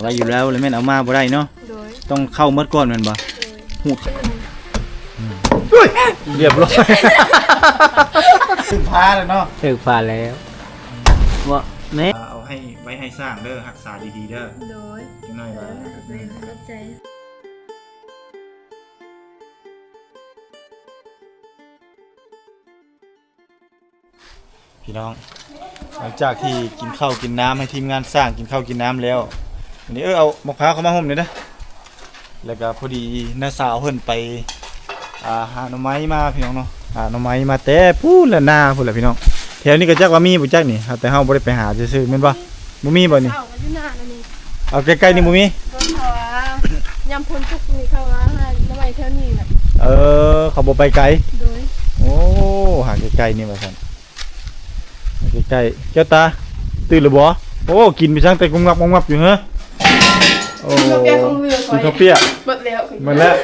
ໄວ້ຢູ່ແລ້ວ ແລ້ວແມ່ນເອົາມາບໍ່ໄດ້ເນາະ. ໂດຍ ຕ້ອງເຂົ້າໝົດກ່ອນແມ່ນບໍ່? ໂດຍ ຫູດ ອືມ ໂອ້ຍ ຮຽບຮ້ອຍ ຖືກພາແລ້ວເນາະ ຖືກພາແລ້ວ. ເອົາໃຫ້ ໄວ້ໃຫ້ຊ້າງເດີ ຮັກສາດີໆເດີ. ໂດຍ ຈັກໜ້ອຍວ່າ ຂອບໃຈ. ພີ່ນ້ອງ ຫຼັງຈາກທີ່ກິນເຂົ້າກິນນ້ຳ ໃຫ້ທີມງານຊ້າງກິນເຂົ້າກິນນ້ຳແລ້ວ ອັນນີ້ ເອີ ເອົາໝາກພ້າວເຂົ້າມາຮົ່ມແດ່ເດີ. ແລ້ວກໍພໍດີນ້າສາວເພິ່ນໄປ ອ່າ ຫາໜໍ່ໄມ້ມາພີ່ນ້ອງເນາະ ຫາໜໍ່ໄມ້ມາແຕ່ພຸ້ນລະ ນາພຸ້ນລະພີ່ນ້ອງ. ແຖວນີ້ກໍຈັກວ່າມີບໍ່ຈັກນີ້ ແຕ່ເຮົາບໍ່ໄດ້ໄປຫາຊື່ໆ ແມ່ນບໍ່? ບໍ່ມີບໍ່ນີ້? ເອົາໃກ້ໆນີ້ບໍ່ມີ? ເພາະວ່າຍາມຝົນຕົກນີ້ເຂົາວ່າຫາໜໍ່ໄມ້ແຖວນີ້ແຫຼະ. ເອີ ເຂົາບໍ່ໄປໄກ. ໂດຍ ໂອ້ ຫາໃກ້ໆນີ້ວ່າຊັ້ນ ໃກ້ໆ. ແກ້ວຕາ ຕື່ນແລ້ວບໍ່? ໂອ້ ກິນໄປຊ່າງແຕ່ງຸບງັບງຸບງັບຢູ່ເຮີ. ໂອ້ ກິນເຂົ້າປຽກຂອງເຫຼືອຂ້ອຍ ກິນເຂົ້າປຽກ ໝົດແລ້ວ ໝົດແລ້ວ.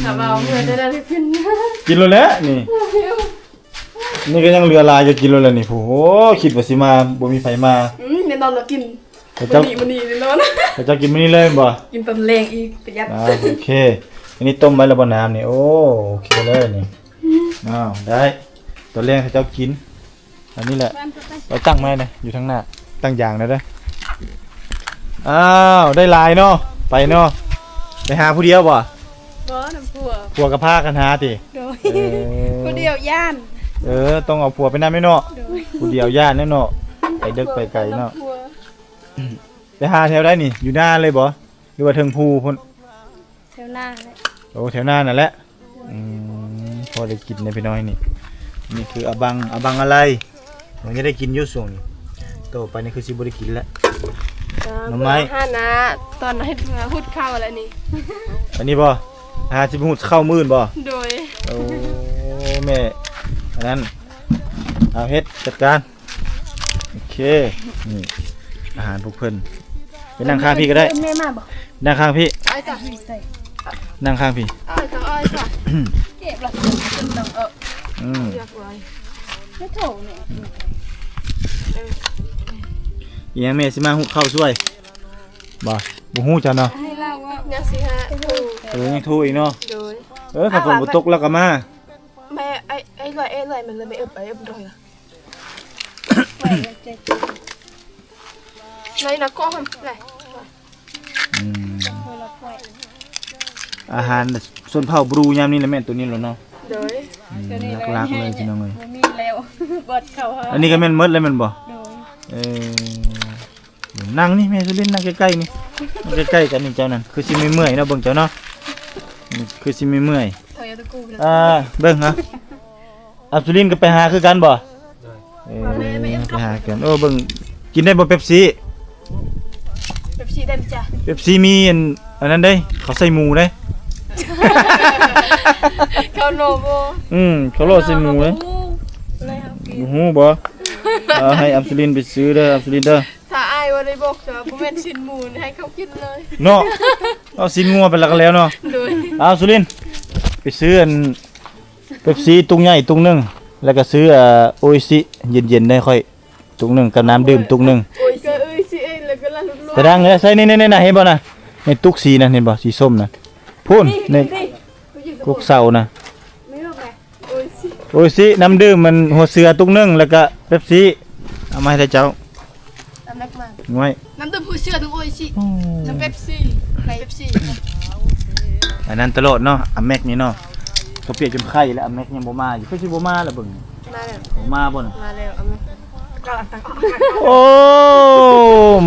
ຖ້າວ່າເມືອໄດ້ແລ້ວກິນ ກິນໂລດແຫຼະນີ້. ນີ້ກໍຍັງເຫຼືອຫຼາຍ ກໍກິນໂລດແຫຼະນີ້. ໂອ້ ຄິດວ່າຊິມາ ບໍ່ມີໃຜມາ. ອືມ ແນ່ນອນວ່າກິນ ເຂົາເຈົ້າ ມື້ນີ້ ມື້ນີ້ແນ່ນອນ. ເຂົາເຈົ້າກິນມື້ນີ້ເລີຍແມ່ນບໍ່? ກິນຕອນແລງອີກ ປະຢັດ. ອ່າ ໂອເຄ. ອັນນີ້ຕົ້ມໄວ້ແລ້ວບໍ່ນ້ຳນີ້? ໂອ້ ໂອເຄເລີຍນີ້. ອ້າວ ໄດ້ ຕອນແລງໃຫ້ເຈົ້າກິນ. ອັນນີ້ແຫຼະ ໄວ້ຕັ້ງໄວ້ນະ ຢູ່ທາງໜ້າ ຕັ້ງຢາງນະເດີ. ອ້າວ ໄດ້ຫຼາຍເນາະ ໄປເນາະ. ໄປຫາຜູ້ດຽວບໍ່? ບໍ່ ນຳຜົວ. ຜົວກໍພາກັນຫາຕິ? ໂດຍ ເອີ ຜູ້ດຽວຢ້ານ. ເອີ ຕ້ອງເອົາຜົວໄປນຳແມ່ເນາະ. ໂດຍ ຜູ້ດຽວຢ້ານແນ່ເນາະ ໄປເດິກໄປໄກເນາະ. ໄປຫາແຖວໃດນີ້ ຢູ່ໜ້າເລີຍບໍ່ ຫຼືວ່າເທິງພູພຸ້ນ? ແຖວໜ້າແຫຼະ. ໂອ້ ແຖວໜ້ານັ້ນແຫຼະ. ອືມ ພໍໄດ້ກິນເດ້ພີ່ນ້ອງ. ນີ້ ນີ້ຄືອະບັງ ອະບັງອາໄລ ມັນຈະໄດ້ກິນຢູ່ຊ່ວງນີ້ ຕໍ່ໄປນີ້ຄືຊິບໍ່ໄດ້ກິນແລ້ວ. ໜໍ່ໄມ້ ຫາໜ້າຕອນເຮັດຫຸດເຂົ້າແລ້ວນີ້. ອັນນີ້ບໍ່? ຫາຊິຫຸດເຂົ້າມື້ອື່ນບໍ່? ໂດຍ ໂອ້ ແມ່ ອັນນັ້ນ ເອົາເຮັດ ຈັດການ. ໂອເຄ ນີ້ອາຫານພວກເພິ່ນ. ໄປນັ່ງຂ້າງພີ້ກໍໄດ້ ແມ່ມາບໍ່? ນັ່ງຂ້າງພີ້ ອ້າຍຕາ ນັ່ງຂ້າງພີ້ ອ້າຍຕາ ອ້າຍຕາ. ເກັບລະ ອືມ ຢາກໄວ ແມ່ໂຖແມ່. ອີຫຍັງແມ່ຊິມາຫຸດເຂົ້າຊ່ວຍບໍ່? ບໍ່ຮູ້ຈັກເນາະ ໃຫ້ລາວວ່າ ຍັງຊິຫາໂທ. ເອີ ຍັງໂທອີກເນາະ. ໂດຍ ເອີ ຄັນຝົນບໍ່ຕົກລາວກໍມາ. ແມ່ ໄອ້ ໄອ້ລວຍ ໄອ້ລວຍ ມັນເລີຍໄປເອິບ ໄປເອິບດອຍລະ. ໃນນະກໍຫັ້ນແຫຼະ. ອືມ ອາຫານຊົນເຜົ່າບຣູຍາມນີ້ລະແມ່ນໂຕນີ້ລະເນາະ. ໂດຍ ອືມ ຫຼັກໆເລີຍພີ່ນ້ອງເອີຍ ບໍ່ມີແລ້ວ ເບິດເຂົ້າ. ອັນນີ້ກໍແມ່ນໝົດແລ້ວແມ່ນບໍ່? ໂດຍ ເອີ ນັ່ງນີ້ແມ່ສຸລິນ ນັ່ງໃກ້ໆນີ້ ນັ່ງໃກ້ໆກັນນີ້. ເຈົ້ານັ້ນຄືຊິເມື່ອຍໆເນາະ ເບິ່ງເຈົ້າເນາະ ຄືຊິເມື່ອຍໆ. ອ່າ ເບິ່ງຫາ ອັບສຸລິນກໍໄປຫາຄືກັນບໍ່? ເອີ ໄປຫາກັນ. ໂອ້ ເບິ່ງ ກິນໄດ້ບໍ່ເປັບຊີ? ເປັບຊີໄດ້ຈ້ະ ເປັບຊີມີອັນ ອັນນັ້ນເດ້ ເຂົາໃສ່ໝູເດ້. ເຂົາໂນບໍ່? ອືມ ເຂົາໂລໃສ່ໝູເດ້. ບໍ່ຮູ້ບໍ່? ເອົາ ໃຫ້ອັບສຸລິນໄປຊື້ເດີ ອັບສຸລິນເດີ. ຖ້າອ້າຍບໍ່ໄດ້ບອກຈະບໍ່ແມ່ນຊີ້ນໝູໃຫ້ເຂົາກິນເລີຍເນາະ. ເອົາຊີ້ນງົວໄປແລ້ວກໍແລ້ວເນາະ. ໂດຍ ເອົາສຸລິນ ໄປຊື້ອັນ ເປັບຊີຕຸງໃຫຍ່ຕຸງໜຶ່ງ ແລ້ວກໍຊື້ ເອີ ໂອອິຊິເຢັນໆໃຫ້ຂ້ອຍຕຸງໜຶ່ງ ກັບນ້ຳດື່ມຕຸງໜຶ່ງ. ໂອອິຊິ ເອີ ໂອອິຊິ ເອີ ແລ້ວກໍລະຫຼຸດ ຕາດັງເລີຍ. ໃສ່ນີ້ໆໆ ເຫັນບໍ່ນະ ໃນຕຸກສີນັ້ນ ເຫັນບໍ່ ສີສົ້ມນະ ພຸ້ນ ນີ້ ກົກເສົານະ. ໂອອິຊິ ໂອອິຊິ ນ້ຳດື່ມມັນຫົວເສືອຕຸກໜຶ່ງ ແລ້ວກະເປັບຊີ ເອົາມາໃຫ້ເຈົ້າ. ນ້ຳດື່ມຫົວເສືອ ໜຶ່ງໂອອິຊິ ໂອ້ ໜຶ່ງເປັບຊີ ເປັບຊີ. ອັນນັ້ນຕະຫຼອດເນາະ ອາແມັກນີ້ເນາະ. ເຂົາປຽກຈົນໄຂ້ແລ້ວ ອາແມັກຍັງບໍ່ມາຢູ່. ຄືຊິບໍ່ມາລະເບິ່ງ. ມາແລ້ວ ມາບໍ່ນະ? ມາແລ້ວ ອາແມັກ. ໂອ້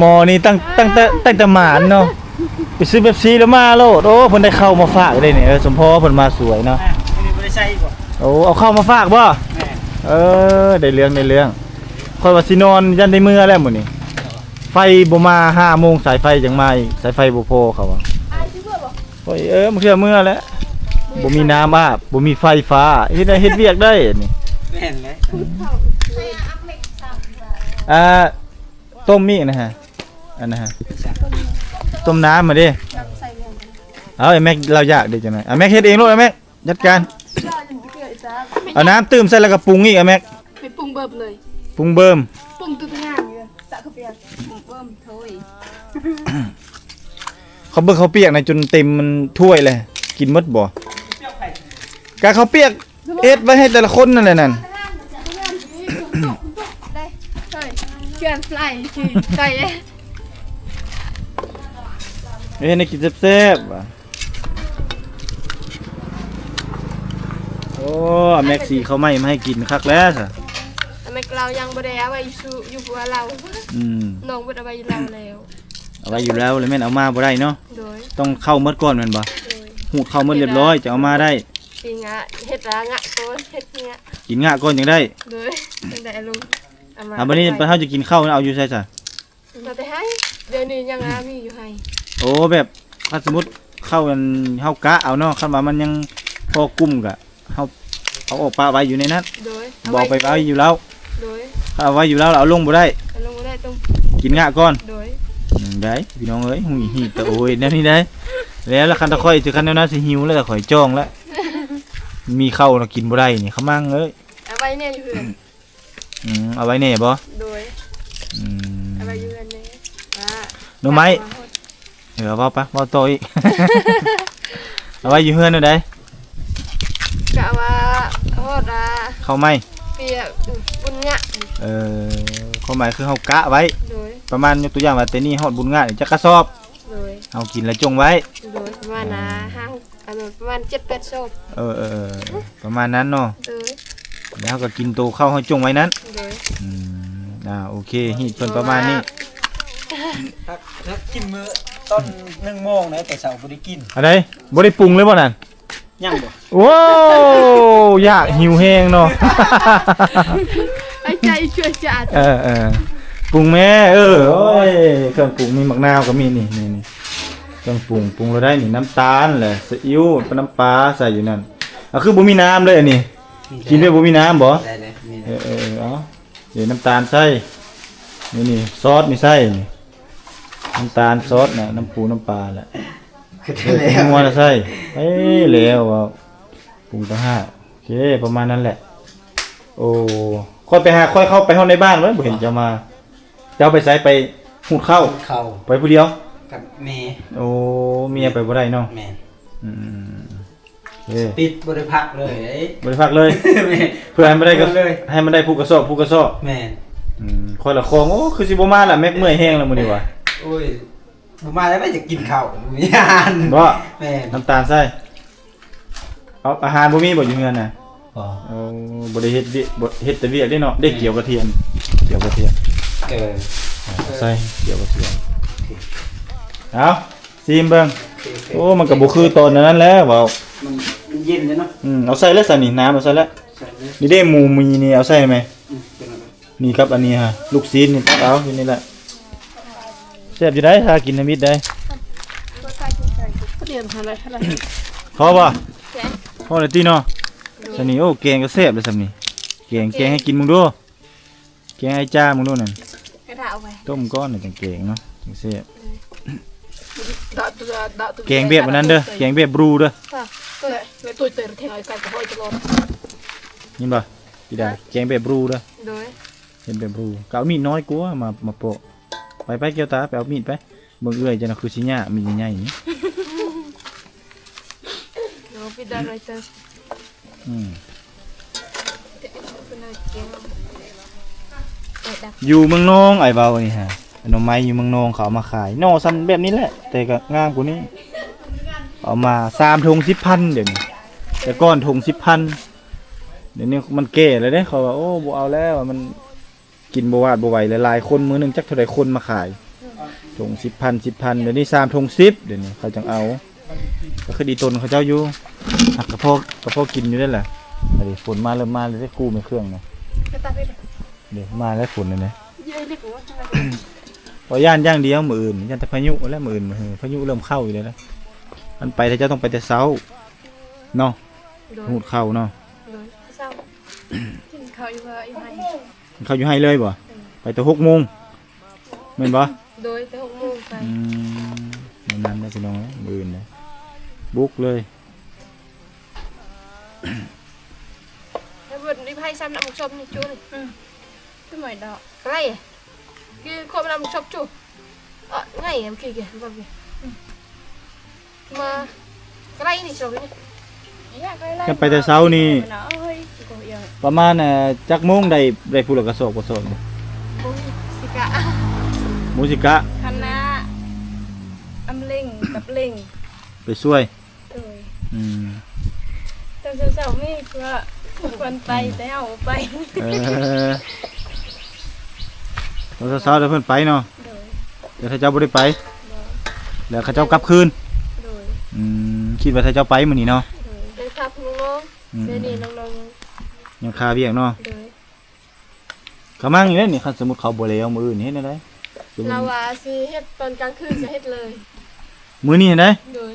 ໝໍນີ້ຕັ້ງ ຕັ້ງແຕ່ ຕັ້ງແຕ່ໝານເນາະ ໄປຊື້ເປັບຊີແລ້ວມາໂລດ. ໂອ້ ເພິ່ນໄດ້ເຂົ້າມາຝາກເດ້ນີ້. ເອີ ສົມພໍເພິ່ນມາສວຍເນາະ. ອ່າ ມື້ນີ້ບໍ່ໄດ້ໃຊ້ອີກບໍ່? ໂອ້ ເອົາເຂົ້າມາຝາກບໍ່? ແມ່ນ. ເອີ ໄດ້ເລື່ອງ ໄດ້ເລື່ອງ. ຂ້ອຍວ່າຊິນອນ ຢ້ານໄດ້ເມືອແລ້ວມື້ນີ້ ໄຟບໍ່ມາ. ຫ້າໂມງສາຍໄຟຈັ່ງມາອີກ ສາຍໄຟບໍ່ພໍເຂົາວ່າ. ໂອ້ຍ ເອີ ບາງເທື່ອເມືອແຫຼະ ບໍ່ມີນ້ຳອາບ ບໍ່ມີໄຟຟ້າ ເຮັດໃດເຮັດວຽກໄດ້ອັນນີ້. ແມ່ນແຫຼະ. ອ່າ ຕົ້ມອີກນະຮະ ອັນນະຮະ ຕົ້ມນ້ຳມາເດ້. ເອົາ ໄອ້ແມັກລາວຢາກເດ້ ຈັ່ງໃດ ອາແມັກເຮັດເອງໂລດ ອາແມັກ ຈັດການ. ເອົານ້ຳຕື່ມໃສ່ແລ້ວກໍປຸງອີກ ອາແມັກ ໄປປຸງເບີມເລີຍ ປຸງເບີມ ປຸງຕຸດຫາງຢູ່ ຕະກະປຽງ ປຸງເບີມ. ໂອ້ຍ ເຂົາເບິ່ງເຂົ້າປຽກນະ ຈົນເຕັມມັນຖ້ວຍແຫຼະ ກິນໝົດບໍ່? ກະເຂົ້າປຽກເຮັດໄວ້ໃຫ້ແຕ່ລະຄົນນັ້ນແຫຼະນັ້ນ. ເຮັດໃຫ້ກິນແຊບໆ ຫວາ. ໂອ້ ແມັກຊື້ເຂົ້າໃໝ່ມາໃຫ້ກິນຄັກແລ້ວຊະ. ແມັກລາວຍັງບໍ່ໄດ້ເອົາໄວ້ຢູ່ ຢູ່ຄົວລາວ. ອືມ ນ້ອງເບິດເອົາໄວ້ຢູ່ລາວແລ້ວ. ເອົາໄວ້ຢູ່ລາວແລ້ວແມ່ນເອົາມາບໍ່ໄດ້ເນາະ. ໂດຍ ຕ້ອງເຂົ້າໝົດກ່ອນແມ່ນບໍ່? ໂດຍ ຮູດເຂົ້າໝົດຮຽບຮ້ອຍ ຈັ່ງເອົາມາໄດ້. ກິນງະ ເຮັດລະງະກ່ອນ ເຮັດງະ ກິນງະກ່ອນຈັ່ງໄດ້. ໂດຍ ຈັ່ງໄດ້ອາລົມ. ອ່າ ບັດນີ້ເຮົາຈະກິນເຂົ້າ ເອົາຢູ່ໃສຊະ? ມາແຕ່ໄຮ່ ດຽວນີ້ຍັງມີຢູ່ໄຮ່. ໂອ້ ແບບຄັນສົມມຸດເຂົ້າອັນເຮົາກະເອົາເນາະ ຄັນວ່າມັນຍັງພໍກຸ້ມກະເຮົາເອົາອອກປະໄວ້ຢູ່ໃນນັ້ນ. ໂດຍ ບໍ່ເອົາໄປໄວ້ຢູ່ລາວ. ໂດຍ ຄັນເອົາໄວ້ຢູ່ລາວແລ້ວເອົາລົງບໍ່ໄດ້ ເອົາລົງບໍ່ໄດ້ ຕ້ອງກິນງະກ່ອນ. ໂດຍ ອືມ ໄດ້ພີ່ນ້ອງເອີຍ ຫຸຍຮີດຕະໂອຍແນວນີ້ໄດ້. ແລ້ວລະຄັນຕະຂ້ອຍ ຄືຄັນແນວນັ້ນຊິຫິວແລ້ວ ຕະຂ້ອຍຈ້ອງແລ້ວ ມີເຂົ້າລະກິນບໍ່ໄດ້ນີ້ ຂະມັງເອີຍ. ເອົາໄວ້ແນ່ຢູ່ເຮືອນ. ອືມ ເອົາໄວ້ແດ່ບໍ່? ໂດຍ ອືມ ເອົາໄວ້ຢູ່ເຮືອນແດ່. ອ່າ ໜໍ່ໄມ້ ເອີ ເວົ້າປະ ເວົ້າຕໍ່ອີກ. ເອົາໄວ້ຢູ່ເຮືອນແນວໃດ? ກະວ່າຮອດ ອ່າ ເຂົ້າໃໝ່ ປຽກ ອືມ ບຸນງະ. ເອີ ຄວາມໝາຍຄືເຮົາກະໄວ້. ໂດຍ ປະມານ ຍົກຕົວຢ່າງວ່າ ແຕ່ນີ້ຮອດບຸນງະນີ້ຈັກກະສອບ. ໂດຍ ເຮົາກິນແລ້ວຈົ່ງໄວ້. ໂດຍ ປະມານ ອ່າ ອ່າ ຫ້າຫົກ ອັນນັ້ນປະມານເຈັດແປດສອບ. ເອີ ເອີ ເອີ ປະມານນັ້ນເນາະ. ໂດຍ ແລ້ວເຮົາກໍກິນໂຕເຂົ້າເຮົາຈົ່ງໄວ້ນັ້ນ. ໂດຍ ອືມ ອ່າ ໂອເຄ ຮີດເພິ່ນປະມານນີ້. ພັກ ພັກກິນມື້ຕອນໜຶ່ງໂມງນະ ແຕ່ເຊົ້າບໍ່ໄດ້ກິນ. ອັນໃດ? ບໍ່ໄດ້ປຸງເລີຍບໍ່ນັ້ນ? ຍັງບໍ່. ໂອ້ ຢາກ ຫິວແຮງເນາະ. ໄອ້ໃຈຊ່ວຍຈາດ. ເອີ ເອີ ປຸງແມ່. ເອີ ໂອ້ຍ ເຄື່ອງປຸງມີໝາກນາວກໍມີນີ້ ນີ້ ນີ້. ເຄື່ອງປຸງ ປຸງແລ້ວໄດ້ນີ້ ນ້ຳຕານແຫຼະ ຊີອິ້ວ ນ້ຳປາໃສ່ຢູ່ນັ້ນ. ອ່າ ຄືບໍ່ມີນ້ຳເລີຍອັນນີ້. ມີແລ້ວ ກິນແບບບໍ່ມີນ້ຳບໍ່? ໄດ້ເລີຍ ມີແລ້ວ. ເອີ ເອີ ເອີ ເອົາ ເດ ນ້ຳຕານໃສ່ ນີ້ ນີ້ ຊອດນີ້ໃສ່ນີ້ ນ້ຳຕານຊອດນະ ນ້ຳປູນ້ຳປາແຫຼະ. ຄືແລ້ວ ງົວນະໃສ່. ເອີ ແລ້ວ ເວົ້າ ປຸງຕ່າງຫາກ. ໂອເຄ ປະມານນັ້ນແຫຼະ. ໂອ້ ຂ້ອຍໄປຫາ ຂ້ອຍເຂົ້າໄປຮອດໃນບ້ານເວີ້ຍ ບໍ່ເຫັນເຈົ້າມາ. ເຈົ້າໄປໃສ? ໄປຫູດເຂົ້າ. ຫູດເຂົ້າ. ໄປຜູ້ດຽວ? ກັບແມ່. ໂອ້ ເມຍໄປບໍ່ໄດ້ເນາະ. ແມ່ນ. ອືມ ເອີ ປິດ ບໍ່ໄດ້ພັກເລີຍເດ້. ບໍ່ໄດ້ພັກເລີຍ. ແມ່ນ. ເພື່ອໃຫ້ມັນໄດ້ ເລີຍ ໃຫ້ມັນໄດ້ຜູ້ກະສອບ ຜູ້ກະສອບ. ແມ່ນ. ອືມ ຂ້ອຍລະຄອງ ໂອ້ ຄືຊິບໍ່ມາລະ ແມັກເມື່ອຍແຮງລະມື້ນີ້ຫວາ. ໂອ້ຍ ບໍ່ມາແລ້ວ ຢາກກິນເຂົ້າ ບໍ່ມີອາຫານ. ບໍ່? ແມ່ນ. ນ້ຳຕານໃສ່. ເອົາ ອາຫານບໍ່ມີບໍ່ຢູ່ເຮືອນນະ? ບໍ່. ເອົາ ບໍ່ໄດ້ເຮັດວຽກ ບໍ່ ເຮັດແຕ່ວຽກເດ້ເນາະ. ໄດ້ ແມ່ນ ກ່ຽວກະທຽມ ກ່ຽວກະທຽມ. ເອີ ເອົາໃສ່ ເອີ ກ່ຽວກະທຽມ. ໂອເຄ ເອົາ ຊີມເບິ່ງ. ໂອເຄ ໂອເຄ ໂອ້ ມັນກໍບໍ່ຄືຕອນນັ້ນແຫຼະເວົ້າ. ມັນ ມັນເຢັນແລ້ວເນາະ. ອືມ ເອົາໃສ່ແລ້ວຊະນີ້ ນ້ຳເອົາໃສ່ແລ້ວ. ໃສ່ເລີຍ. ນີ້ເດ້ ໝູມີນີ້ ເອົາໃສ່ໃຫ້ແມ່. ອືມ ເກັບມາ. ນີ້ກັບອັນນີ້ຫະ ລູກຊີ້ນນີ້ ຕັກເອົາຢູ່ນີ້ແຫຼະ. ແຊບຢູ່ໃດ໋ ຖ້າກິນທຳອິດໃດ໋. ພໍບໍ່? ພໍແລ້ວຕິເນາະ. ຊຳນີ້ ໂອ້ ແກງກໍແຊບແລ້ວຊຳນີ້. ແກງ ແກງໃຫ້ກິນເບິ່ງດູ. ແກງໃຫ້ຈ້າເບິ່ງດູນັ້ນ. ກະທະເອົາໄປ ຕົ້ມກ່ອນ ຈັ່ງແກງເນາະ ຈັ່ງແຊບ. ແກງແບບອັນນັ້ນເດີ ແກງແບບບຣູເດີ. ເຫັນບໍ່? ພີ່ດາ ແກງແບບບຣູເດີ ໂດຍ ເຮັດແບບບຣູ. ກໍເອົາມີດນ້ອຍກວ່າມາ ມາເປາະ. ໄປ ໄປ ແກ້ວຕາ ໄປເອົາມີດໄປ. ເບິ່ງເອື້ອຍເຈົ້ານະ ຄືຊິຍາກ ມີດໃຫຍ່ໆນີ້. ໂອ້ ປິດໄດ້ເລີຍເຕີ. ອືມ ຢູ່ເມືອງນອງ ອ້າຍເວົ້ານີ້ຫະ ໜໍ່ໄມ້ຢູ່ເມືອງນອງ ເຂົາເອົາມາຂາຍ ໜໍ່ສ່ຳແບບນີ້ແຫຼະ ແຕ່ກໍງາມກວ່ານີ້. ເອົາມາສາມຖົງສິບພັນ ດຽວນີ້ ແຕ່ກ່ອນຖົງສິບພັນ. ດຽວນີ້ມັນແກ່ແລ້ວເດ້ ເຂົາວ່າ ໂອ້ ບໍ່ເອົາແລ້ວ ມັນ ກິນບໍ່ຫວາດບໍ່ໄຫວ ຫຼາຍໆຄົນ ມື້ໜຶ່ງຈັກເທົ່າໃດຄົນມາຂາຍ ຖົງສິບພັນ ສິບພັນ. ດຽວນີ້ສາມຖົງສິບ ດຽວນີ້ເຂົາຈັ່ງເອົາ. ກໍຄືດີຕົນເຂົາເຈົ້າຢູ່ ຫາກະພໍ ກະພໍກິນຢູ່ເດ້ລະ. ອັນນີ້ຝົນມາ ເລີ່ມມາແລ້ວເດ້ ກູ້ແມ່ເຄື່ອງນະ. ເດ້ ມາແລ້ວຝົນນີ້ນະ. ຂ້ອຍຢ້ານຢ່າງດຽວມື້ອື່ນ ຢ້ານແຕ່ພາຍຸແຫຼະ ມື້ອື່ນ ມື້ຮື ພາຍຸເລີ່ມເຂົ້າອີກແລ້ວນະ. ມັນໄປ ຖ້າເຈົ້າຕ້ອງໄປແຕ່ເຊົ້າເນາະ. ໂດຍ ຫູດເຂົ້າເນາະ. ໂດຍ ເຊົ້າ ກິນເຂົ້າຢູ່ວ່າ ຢູ່ໄຮ່. ເຂົ້າຢູ່ໄຮ່ເລີຍບໍ່? ເອີ ໄປແຕ່ຫົກໂມງ ແມ່ນບໍ່? ໂດຍ ແຕ່ຫົກໂມງໄປ. ອືມ ແນວນັ້ນແຫຼະພີ່ນ້ອງເອີຍ ມື້ອື່ນເດ້ ບຸກເລີຍ. ໃຫ້ເບິ່ງນີ້ ໃຫ້ຊ້ຳນ້ຳໝາກສົມນີ້ຈຸ້ນ. ອືມ ຄືໝອຍດອກ ໃກ້ ຄືຄົນນ້ຳໝາກສົມຈຸ້ນ. ອະ ງ່າຍ ໂອເຄ ໂອເຄ ມາ ໄກນີ້ ຊອກນີ້ ກັນໄປແຕ່ເຊົ້ານີ້ ປະມານ ເອີ ຈັກໂມງໄດ້ ໄດ້ຜູ້ລະກະສອບກະສອບ? ບໍ່ຮູ້ຊິກະ ບໍ່ຮູ້ຊິກະ ຄັນນາອຳເລັງ ກັບເລັງ ໄປຊ່ວຍ. ໂດຍ ອືມ ຕອນເຊົ້າໆມີເພື່ອເພິ່ນໄປ ອືມ ແຕ່ເຮົາບໍ່ໄປ ເອີ ຕອນເຊົ້າໆແຕ່ເພິ່ນໄປເນາະ ໂດຍ ແຕ່ຖ້າເຈົ້າບໍ່ໄດ້ໄປ ບໍ່ ແລ້ວເຂົາເຈົ້າກັບຄືນ ໂດຍ ອືມ ຄິດວ່າຖ້າເຈົ້າໄປມື້ນີ້ເນາະ ໂດຍ ໄດ້ພັກນ້ອງໆ ອືມ ດຽວນີ້ນ້ອງໆຍັງຄາວຽກເນາະ ໂດຍ. ກະມັງຢູ່ເດ້ນີ້ ຄັນສົມມຸດເຂົາບໍ່ແລ້ວມື້ອື່ນເຮັດແນວໃດ? ລາວວ່າຊິເຮັດຕອນກາງຄືນກະເຮັດເລີຍ ມື້ນີ້ຫັ້ນໃດ? ໂດຍ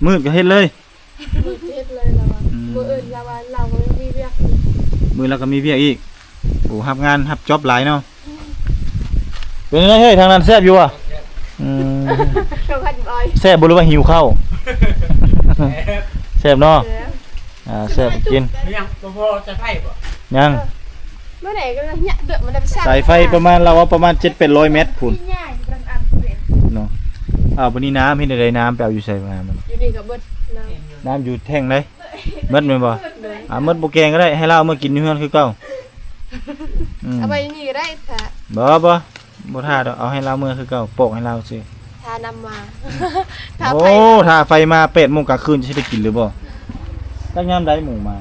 ມືດກະເຮັດເລີຍ ມືດກະເຮັດເລີຍລາວວ່າ ອືມ ມື້ອື່ນລາວວ່າລາວກະມີວຽກອີກ ມື້ລາວກະມີວຽກອີກ ໂອ້ ຮັບງານຮັບຈ໊ອບຫຼາຍເນາະ ເປັນຈັ່ງໃດເຮີ້ຍ ທາງນັ້ນແຊບຢູ່ບໍ່? ອືມ ແຊບບໍ່ ຫຼືວ່າຫິວເຂົ້າ? ແຊບເນາະ ແຊບ ອ່າ ແຊບກິນ ຍັງບໍ່ພໍໃສ່ໄຟບໍ່? ຍັງ ມື້ໃດກະເລີຍເຍາະເດີ ມັນໄດ້ໄປ ສາຍໄຟປະມານ ລາວວ່າປະມານເຈັດແປດຮ້ອຍແມັດພຸ້ນເນາະ ເອົາ ບາດນີ້ນ້ຳເຮັດແນວໃດ? ນ້ຳໄປເອົາຢູ່ໃສ? ນ້ຳ ຢູ່ນີ້ກະເບິດ ນ້ຳ ນ້ຳຢູ່ແທ້ງໃດ? ເບິດແມ່ນບໍ່? ໂດຍ ອ່າ ເບິດບໍ່ແກງກະໄດ້ ໃຫ້ລາວເອົາເມືອກິນຢູ່ເຮືອນຄືເກົ່າ ອືມ ເອົາໄວ້ນີ້ກະໄດ້ ຖ້າ ບໍ່ ບໍ່ ບໍ່ຖ້າດອກ ເອົາໃຫ້ລາວເມືອຄືເກົ່າ ປອກໃຫ້ລາວຊື່ ຖ້ານ້ຳມາ ຖ້າໄຟ ໂອ້ ມາ ຖ້າໄຟມາແປດໂມງກາງຄືນ ຈະໄດ້ກິນຫຼືບໍ່? ຈັກຍາມໃດໝູມາ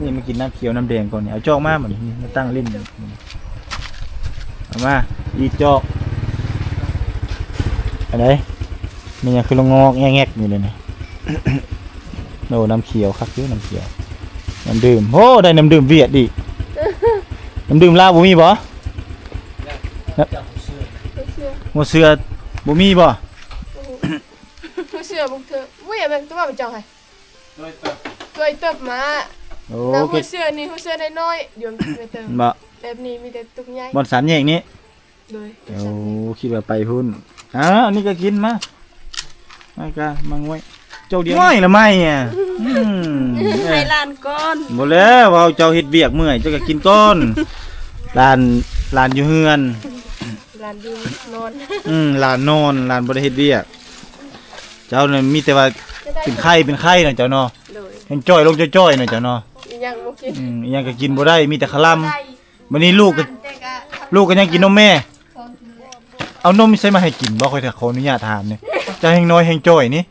ນີ້ມາກິນນ້ຳຂຽວນ້ຳແດງກ່ອນນີ້ ເອົາຈອກມາບາດນີ້ ມາຕັ້ງຫຼິ້ນ ເອົາມາ ອີກຈອກ ອັນໃດ? ແມ່ນຫຍັງຄືລະງອກແງກໆຢູ່ເດນີ້? ໂອ້ ນ້ຳຂຽວ ຄັກຢູ່ ນ້ຳຂຽວ ນ້ຳດື່ມ ໂອ້ ໄດ້ນ້ຳດື່ມຫວຽດອີກ ນ້ຳດື່ມລາວບໍ່ມີບໍ່? ຫົວເສືອບໍ່ມີບໍ່? ຫົວເສືອບໍ່ເທີ ບໍ່ຢາກແມ່ນຕົວເຈົ້າໃຫ້ ໂດຍເຕີບ ໂດຍເຕີບມາ ໂອ້ ແຕ່ຫົວເສືອນີ້ ຫົວເສືອນ້ອຍໆ ດຽວໄປເຕີບ ບໍ່ ແບບນີ້ມີແຕ່ຕຸກໃຫຍ່ ບ່ອນສາມແຍກນີ້ ໂດຍ ໂອ້ ຄິດວ່າໄປພຸ້ນ ອ່າ ອັນນີ້ກະກິນ ມາ ມາກະມາງວຍ ໂຈກດຽວ ງວຍລະໄໝອະ ອືມ ໃຫ້ຫຼານກ່ອນ ບໍ່ແລ້ວ ເວົ້າເຈົ້າເຮັດວຽກເມື່ອຍ ເຈົ້າກະກິນກ່ອນ ຫຼານ ຫຼານຢູ່ເຮືອນ ຫຼານຢູ່ນອນ ອືມ ຫຼານນອນ ຫຼານບໍ່ໄດ້ເຮັດວຽກ ເຈົ້ານັ້ນມີແຕ່ວ່າເປັນໄຂ້ ເປັນໄຂ້ເນາະເຈົ້າເນາະ ໂດຍ ແຮ່ງຈ່ອຍລົງຈ່ອຍໆເນາະເຈົ້າເນາະ ອີ່ຫຍັງບໍ່ກິນ ອືມ ອີ່ຫຍັງກະກິນບໍ່ໄດ້ ມີແຕ່ຄະລຳ ບາດນີ້ລູກກະ ລູກກະຍັງກິນນົມແມ່ ເອົານົມໃສມາໃຫ້ກິນບໍ່? ຂ້ອຍຂໍອະນຸຍາດຖາມນີ້ ເຈົ້າແຮ່ງນ້ອຍແຮ່ງຈ່ອຍນີ້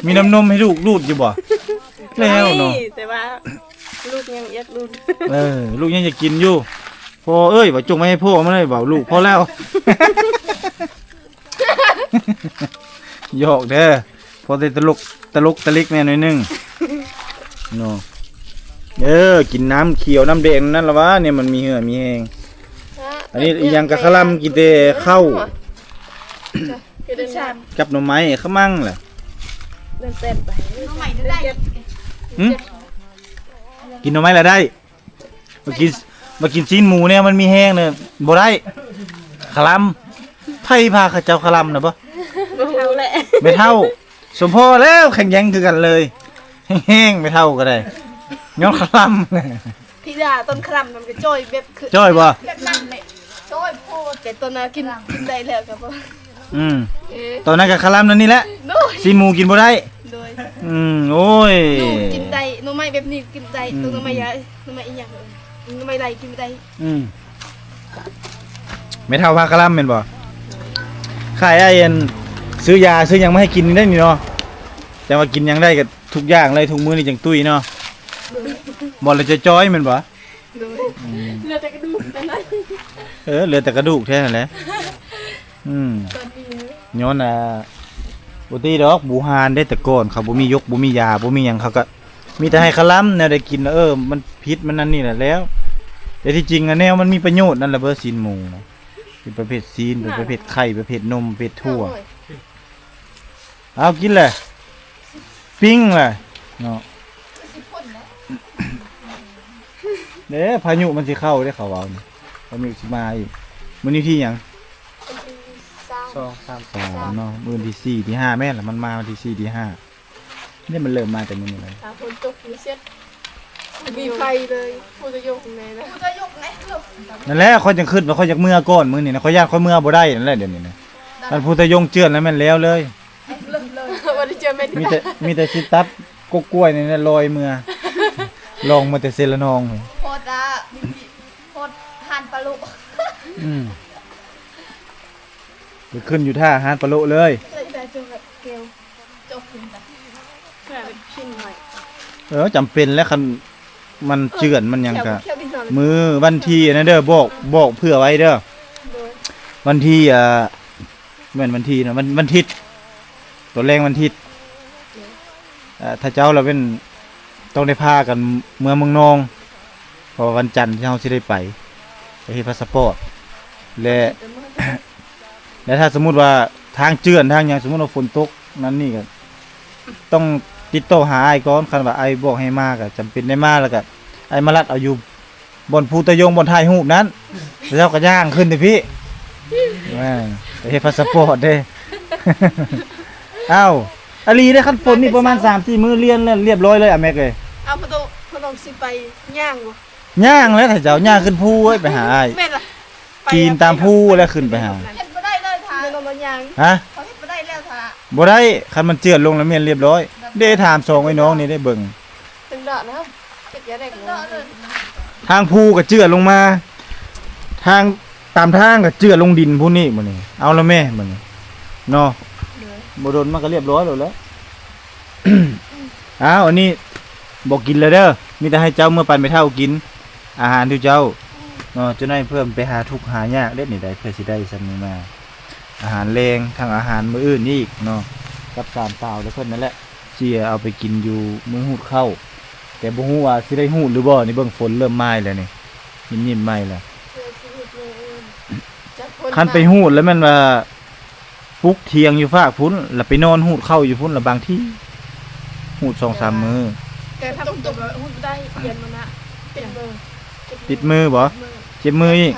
ມີນ້ຳນົມໃຫ້ລູກດູດຢູ່ບໍ່? ແລ້ວເນາະ ມີ ແຕ່ວ່າລູກຍັງຢາກດູດ ເອີ ລູກຍັງຢາກກິນຢູ່ ພໍ່ເອີຍ ວ່າຈົ່ງມາໃຫ້ພໍ່ມັນເລີຍ ເວົ້າລູກພໍແລ້ວ ຫຍອກເດີ ພໍແຕ່ຕະຫຼົກ ຕະຫຼົກຕະລິກແດ່ໜ້ອຍໜຶ່ງເນາະ ເອີ ກິນນ້ຳຂຽວນ້ຳແດງນັ້ນລະວ່າ ແນວມັນມີເຫື່ອມີແຮງ ອັນນີ້ອີ່ຫຍັງກະຄະລຳ ກິນແຕ່ເຂົ້າ ກັບໜໍ່ໄມ້ ຂະມັງລະ ຫຶ? ກິນໜໍ່ໄມ້ລະໄດ້ ມາກິນ ມາກິນຊີ້ນໝູແນວມັນມີແຮງເນີ ບໍ່ໄດ້ ຄະລຳ ໃຜພາເຂົາເຈົ້າຄະລຳນະບໍ່? ບໍ່ຮູ້ແຫຼະ ແມ່ເຖົ້າ ສົມພໍແລ້ວ ແຂງແຂງຄືກັນເລີຍ ແຮງໆ ແມ່ເຖົ້າກະໄດ້ ຍ້ອນຄະລຳ ທີ່ວ່າຕອນຄະລຳມັນກະຈ່ອຍແບບຄື ຈ່ອຍບໍ່? ແບບນັ້ນແຫຼະ ຈ່ອຍໂພດ ແຕ່ຕອນນັ້ນກິນ ກິນໄດ້ແລ້ວກະບໍ່ ອືມ ເອີ ຕອນນັ້ນກະຄະລຳນັ້ນນີ້ແຫຼະ ຊີ້ນໝູກິນບໍ່ໄດ້ ໂດຍ ອືມ ໂອ້ຍ ໜູກິນໄດ້ ໜໍ່ໄມ້ແບບນີ້ກິນໄດ້ ອືມ ໜໍ່ໄມ້ຢາ ໜໍ່ໄມ້ອີ່ຫຍັງ ໜໍ່ໄມ້ໄລ່ກິນບໍ່ໄດ້ ອືມ ແມ່ເຖົ້າພາຄະລຳແມ່ນບໍ່? ຂາຍອ້າຍອັນ ຊື້ຢາຊື້ຫຍັງມາໃຫ້ກິນນີ້ໄດ໋ນີ້ເນາະ ຈັ່ງວ່າກິນຫຍັງໄດ້ກະທຸກຢ່າງເລີຍ ທຸກມື້ນີ້ຈັ່ງຕຸ້ຍເນາະ ບໍ່ລະຈະຈ່ອຍແມ່ນບໍ່? ໂດຍ ອືມ ເຫຼືອແຕ່ກະດູກແຕ່ນັ້ນ ເອີ ເຫຼືອແຕ່ກະດູກແທ້ຫັ້ນແຫຼະ ອືມ ຕອນນີ້ ຍ້ອນ ອ່າ ບໍ່ຕິດອກ ບູຮານເດ້ ແຕ່ກ່ອນເຂົາບໍ່ມີຢົກ ບໍ່ມີຢາ ບໍ່ມີຫຍັງ ເຂົາກະມີແຕ່ໃຫ້ຄະລຳ ແນວໃດກິນ ເອີ ມັນຜິດ ມັນນັ້ນນີ້ແຫຼະແລ້ວ ແຕ່ທີ່ຈິງນະ ແນວມັນມີປະໂຫຍດນັ້ນລະເບີ ຊີ້ນໝູນະ ເປັນປະເພດຊີ້ນ ເປັນປະເພດໄຂ່ ປະເພດນົມ ປະເພດຖົ່ວ ເອົາກິນແຫຼະ ປີ້ງແຫຼະເນາະ ເດ້ ພາຍຸມັນຊິເຂົ້າເດ້ ເຂົາເວົ້ານີ້ ພາຍຸຊິມາອີກ ມື້ນີ້ທີຫຍັງ? ວັນທີສາມ ສອງ ສາມ ສາມເນາະ ມື້ວັນທີສີ່ ທີຫ້າ ແມ່ນລະ ມັນມາວັນທີສີ່ ທີຫ້າ ນີ້ມັນເລີ່ມມາແຕ່ມື້ນີ້ແຫຼະ ຖ້າຝົນຕົກນີ້ເສັດ ມີໄຟເລີຍ ຜູ້ຕະຍົກແນ່ນະ ຜູ້ຕະຍົກແນ່ ນັ້ນແຫຼະ ຂ້ອຍຈັ່ງຄິດວ່າຂ້ອຍຢາກເມືອກ່ອນມື້ນີ້ນະ ຂ້ອຍຢ້ານຂ້ອຍເມືອບໍ່ໄດ້ນັ້ນແຫຼະ ດຽວນີ້ນະ ອັນພູຕະຍົງເຈື່ອນແລ້ວແມ່ນແລ້ວເລີຍ. ບໍ່ໄດ້ເຈື່ອນແມ່ນ ມີແຕ່ ມີແຕ່ຊິຕັດກົກກ້ວຍນີ້ແຫຼະລອຍເມືອ ລອງມາແຕ່ເຊລະນອງ. ໂພດລະ ໂພດ ຮ້ານປາໂລະ. ອືມ ໄປຂຶ້ນຢູ່ທ່າຮ້ານປາໂລະເລີຍ. ເອີ ຈຳເປັນແຫຼະ ຄັນມັນເຈື່ອນມັນຫຍັງກະ ມື້ວັນທີອັນນັ້ນເດີ ບອກ ບອກເຜື່ອໄວ້ເດີ. ວັນທີ ອ່າ ແມ່ນວັນທີເນາະ ວັນ ວັນທິດ ຕອນແລງວັນທິດ ເອີ ຖ້າເຈົ້າລະເປັນ ຕ້ອງໄດ້ພາກັນເມືອເມືອງນອງ ເພາະວ່າວັນຈັນທີ່ເຮົາຊິໄດ້ໄປ ໄປເຮັດພາສະປອດ ແລະ ແລະ ຖ້າສົມມຸດວ່າທາງເຈື່ອນທາງຫຍັງ ສົມມຸດວ່າຝົນຕົກນັ້ນນີ້ ກະຕ້ອງຕິດຕໍ່ຫາອ້າຍກ່ອນ. ຄັນວ່າອ້າຍບອກໃຫ້ມາ ກະຈຳເປັນໄດ້ມາ ແລ້ວກະອ້າຍມາລັດເອົາຢູ່ ບ່ອນພູຕະຍົງ ບ່ອນຖ່າຍຮູບນັ້ນ ເຈົ້າກໍຍ່າງຂຶ້ນເດ້ພີ່ ແມ່ນ ໄປເຮັດພາສະປອດເດ້. ອ້າວ ອີ່ຫຼີເດ້ ຄັນຝົນນີ້ປະມານສາມສີ່ມື້ລຽນແລ້ວລຽບຮ້ອຍເລີຍ ອາແມັກເອີຍ. ເອົາ ບໍ່ຕ້ອງ ບໍ່ຕ້ອງຊິໄປຍ່າງບໍ່? ຍ່າງແຫຼະ ຖ້າເຈົ້າຍ່າງຂຶ້ນພູເອີຍ ໄປຫາອ້າຍ ແມ່ນລະ ປີນຕາມພູແລ້ວຂຶ້ນໄປຫາ. ເຮັດບໍ່ໄດ້ເລີຍຖ້າ ແມ່ນບໍ່ຍ່າງ ຮະ? ເຂົາເຮັດບໍ່ໄດ້ແລ້ວຖ້າ ບໍ່ໄດ້ ຄັນມັນເຈື່ອນລົງແລ້ວແມ່ນລຽບຮ້ອຍເດ້. ຖາມສອງໄອ້ນ້ອງນີ້ໄດ້ເບິ່ງ ຕຶງເດາະນະ ເຮັດຢ່າໄດ້ ທາງພູກໍເຈື່ອນລົງມາ ທາງ ຕາມທາງກໍເຈື່ອນລົງດິນພຸ້ນນີ້ ມື້ນີ້ ເອົາລະແມ່ມື້ນີ້ເນາະ. ໂດຍ ບໍ່ດົນມັນກໍລຽບຮ້ອຍໂລດແຫຼະ. ອ້າວ ອັນນີ້ບໍ່ກິນແລ້ວເດີ ມີແຕ່ໃຫ້ເຈົ້າເມືອປັນແມ່ເຖົ້າກິນ ອາຫານທີ່ເຈົ້າເນາະ. ເຈົ້ານາຍເພິ່ນໄປຫາທຸກຫາຍາກເດ້ນີ້ໄດ໋ ເພື່ອຊິໄດ້ສ່ຳນີ້ມາ ອາຫານແລງ ທັງອາຫານມື້ອື່ນອີກເນາະ ກັບສາມສາວແລະເພິ່ນນັ້ນແຫຼະ ຊິເອົາໄປກິນຢູ່ມື້ຮູດເຂົ້າ ແຕ່ບໍ່ຮູ້ວ່າຊິໄດ້ຮູດຫຼືບໍ່. ນີ້ເບິ່ງຝົນເລີ່ມມາອີກແລ້ວນີ້ ຍິ້ມໆມາອີກແລ້ວ. ຄັນໄປຮູດແລ້ວແມ່ນວ່າ ປຸກທ່ຽງຢູ່ຟາກພຸ້ນ ລະໄປນອນຮູດເຂົ້າຢູ່ພຸ້ນ ລະບາງທີຮູດສອງສາມມື້. ແຕ່ຖ້າຝົນຕົກກໍຮູດບໍ່ໄດ້ ຢ້ານມັນນະ ຕິດມື ຕິດມືບໍ່? ເຈັບມືອີກ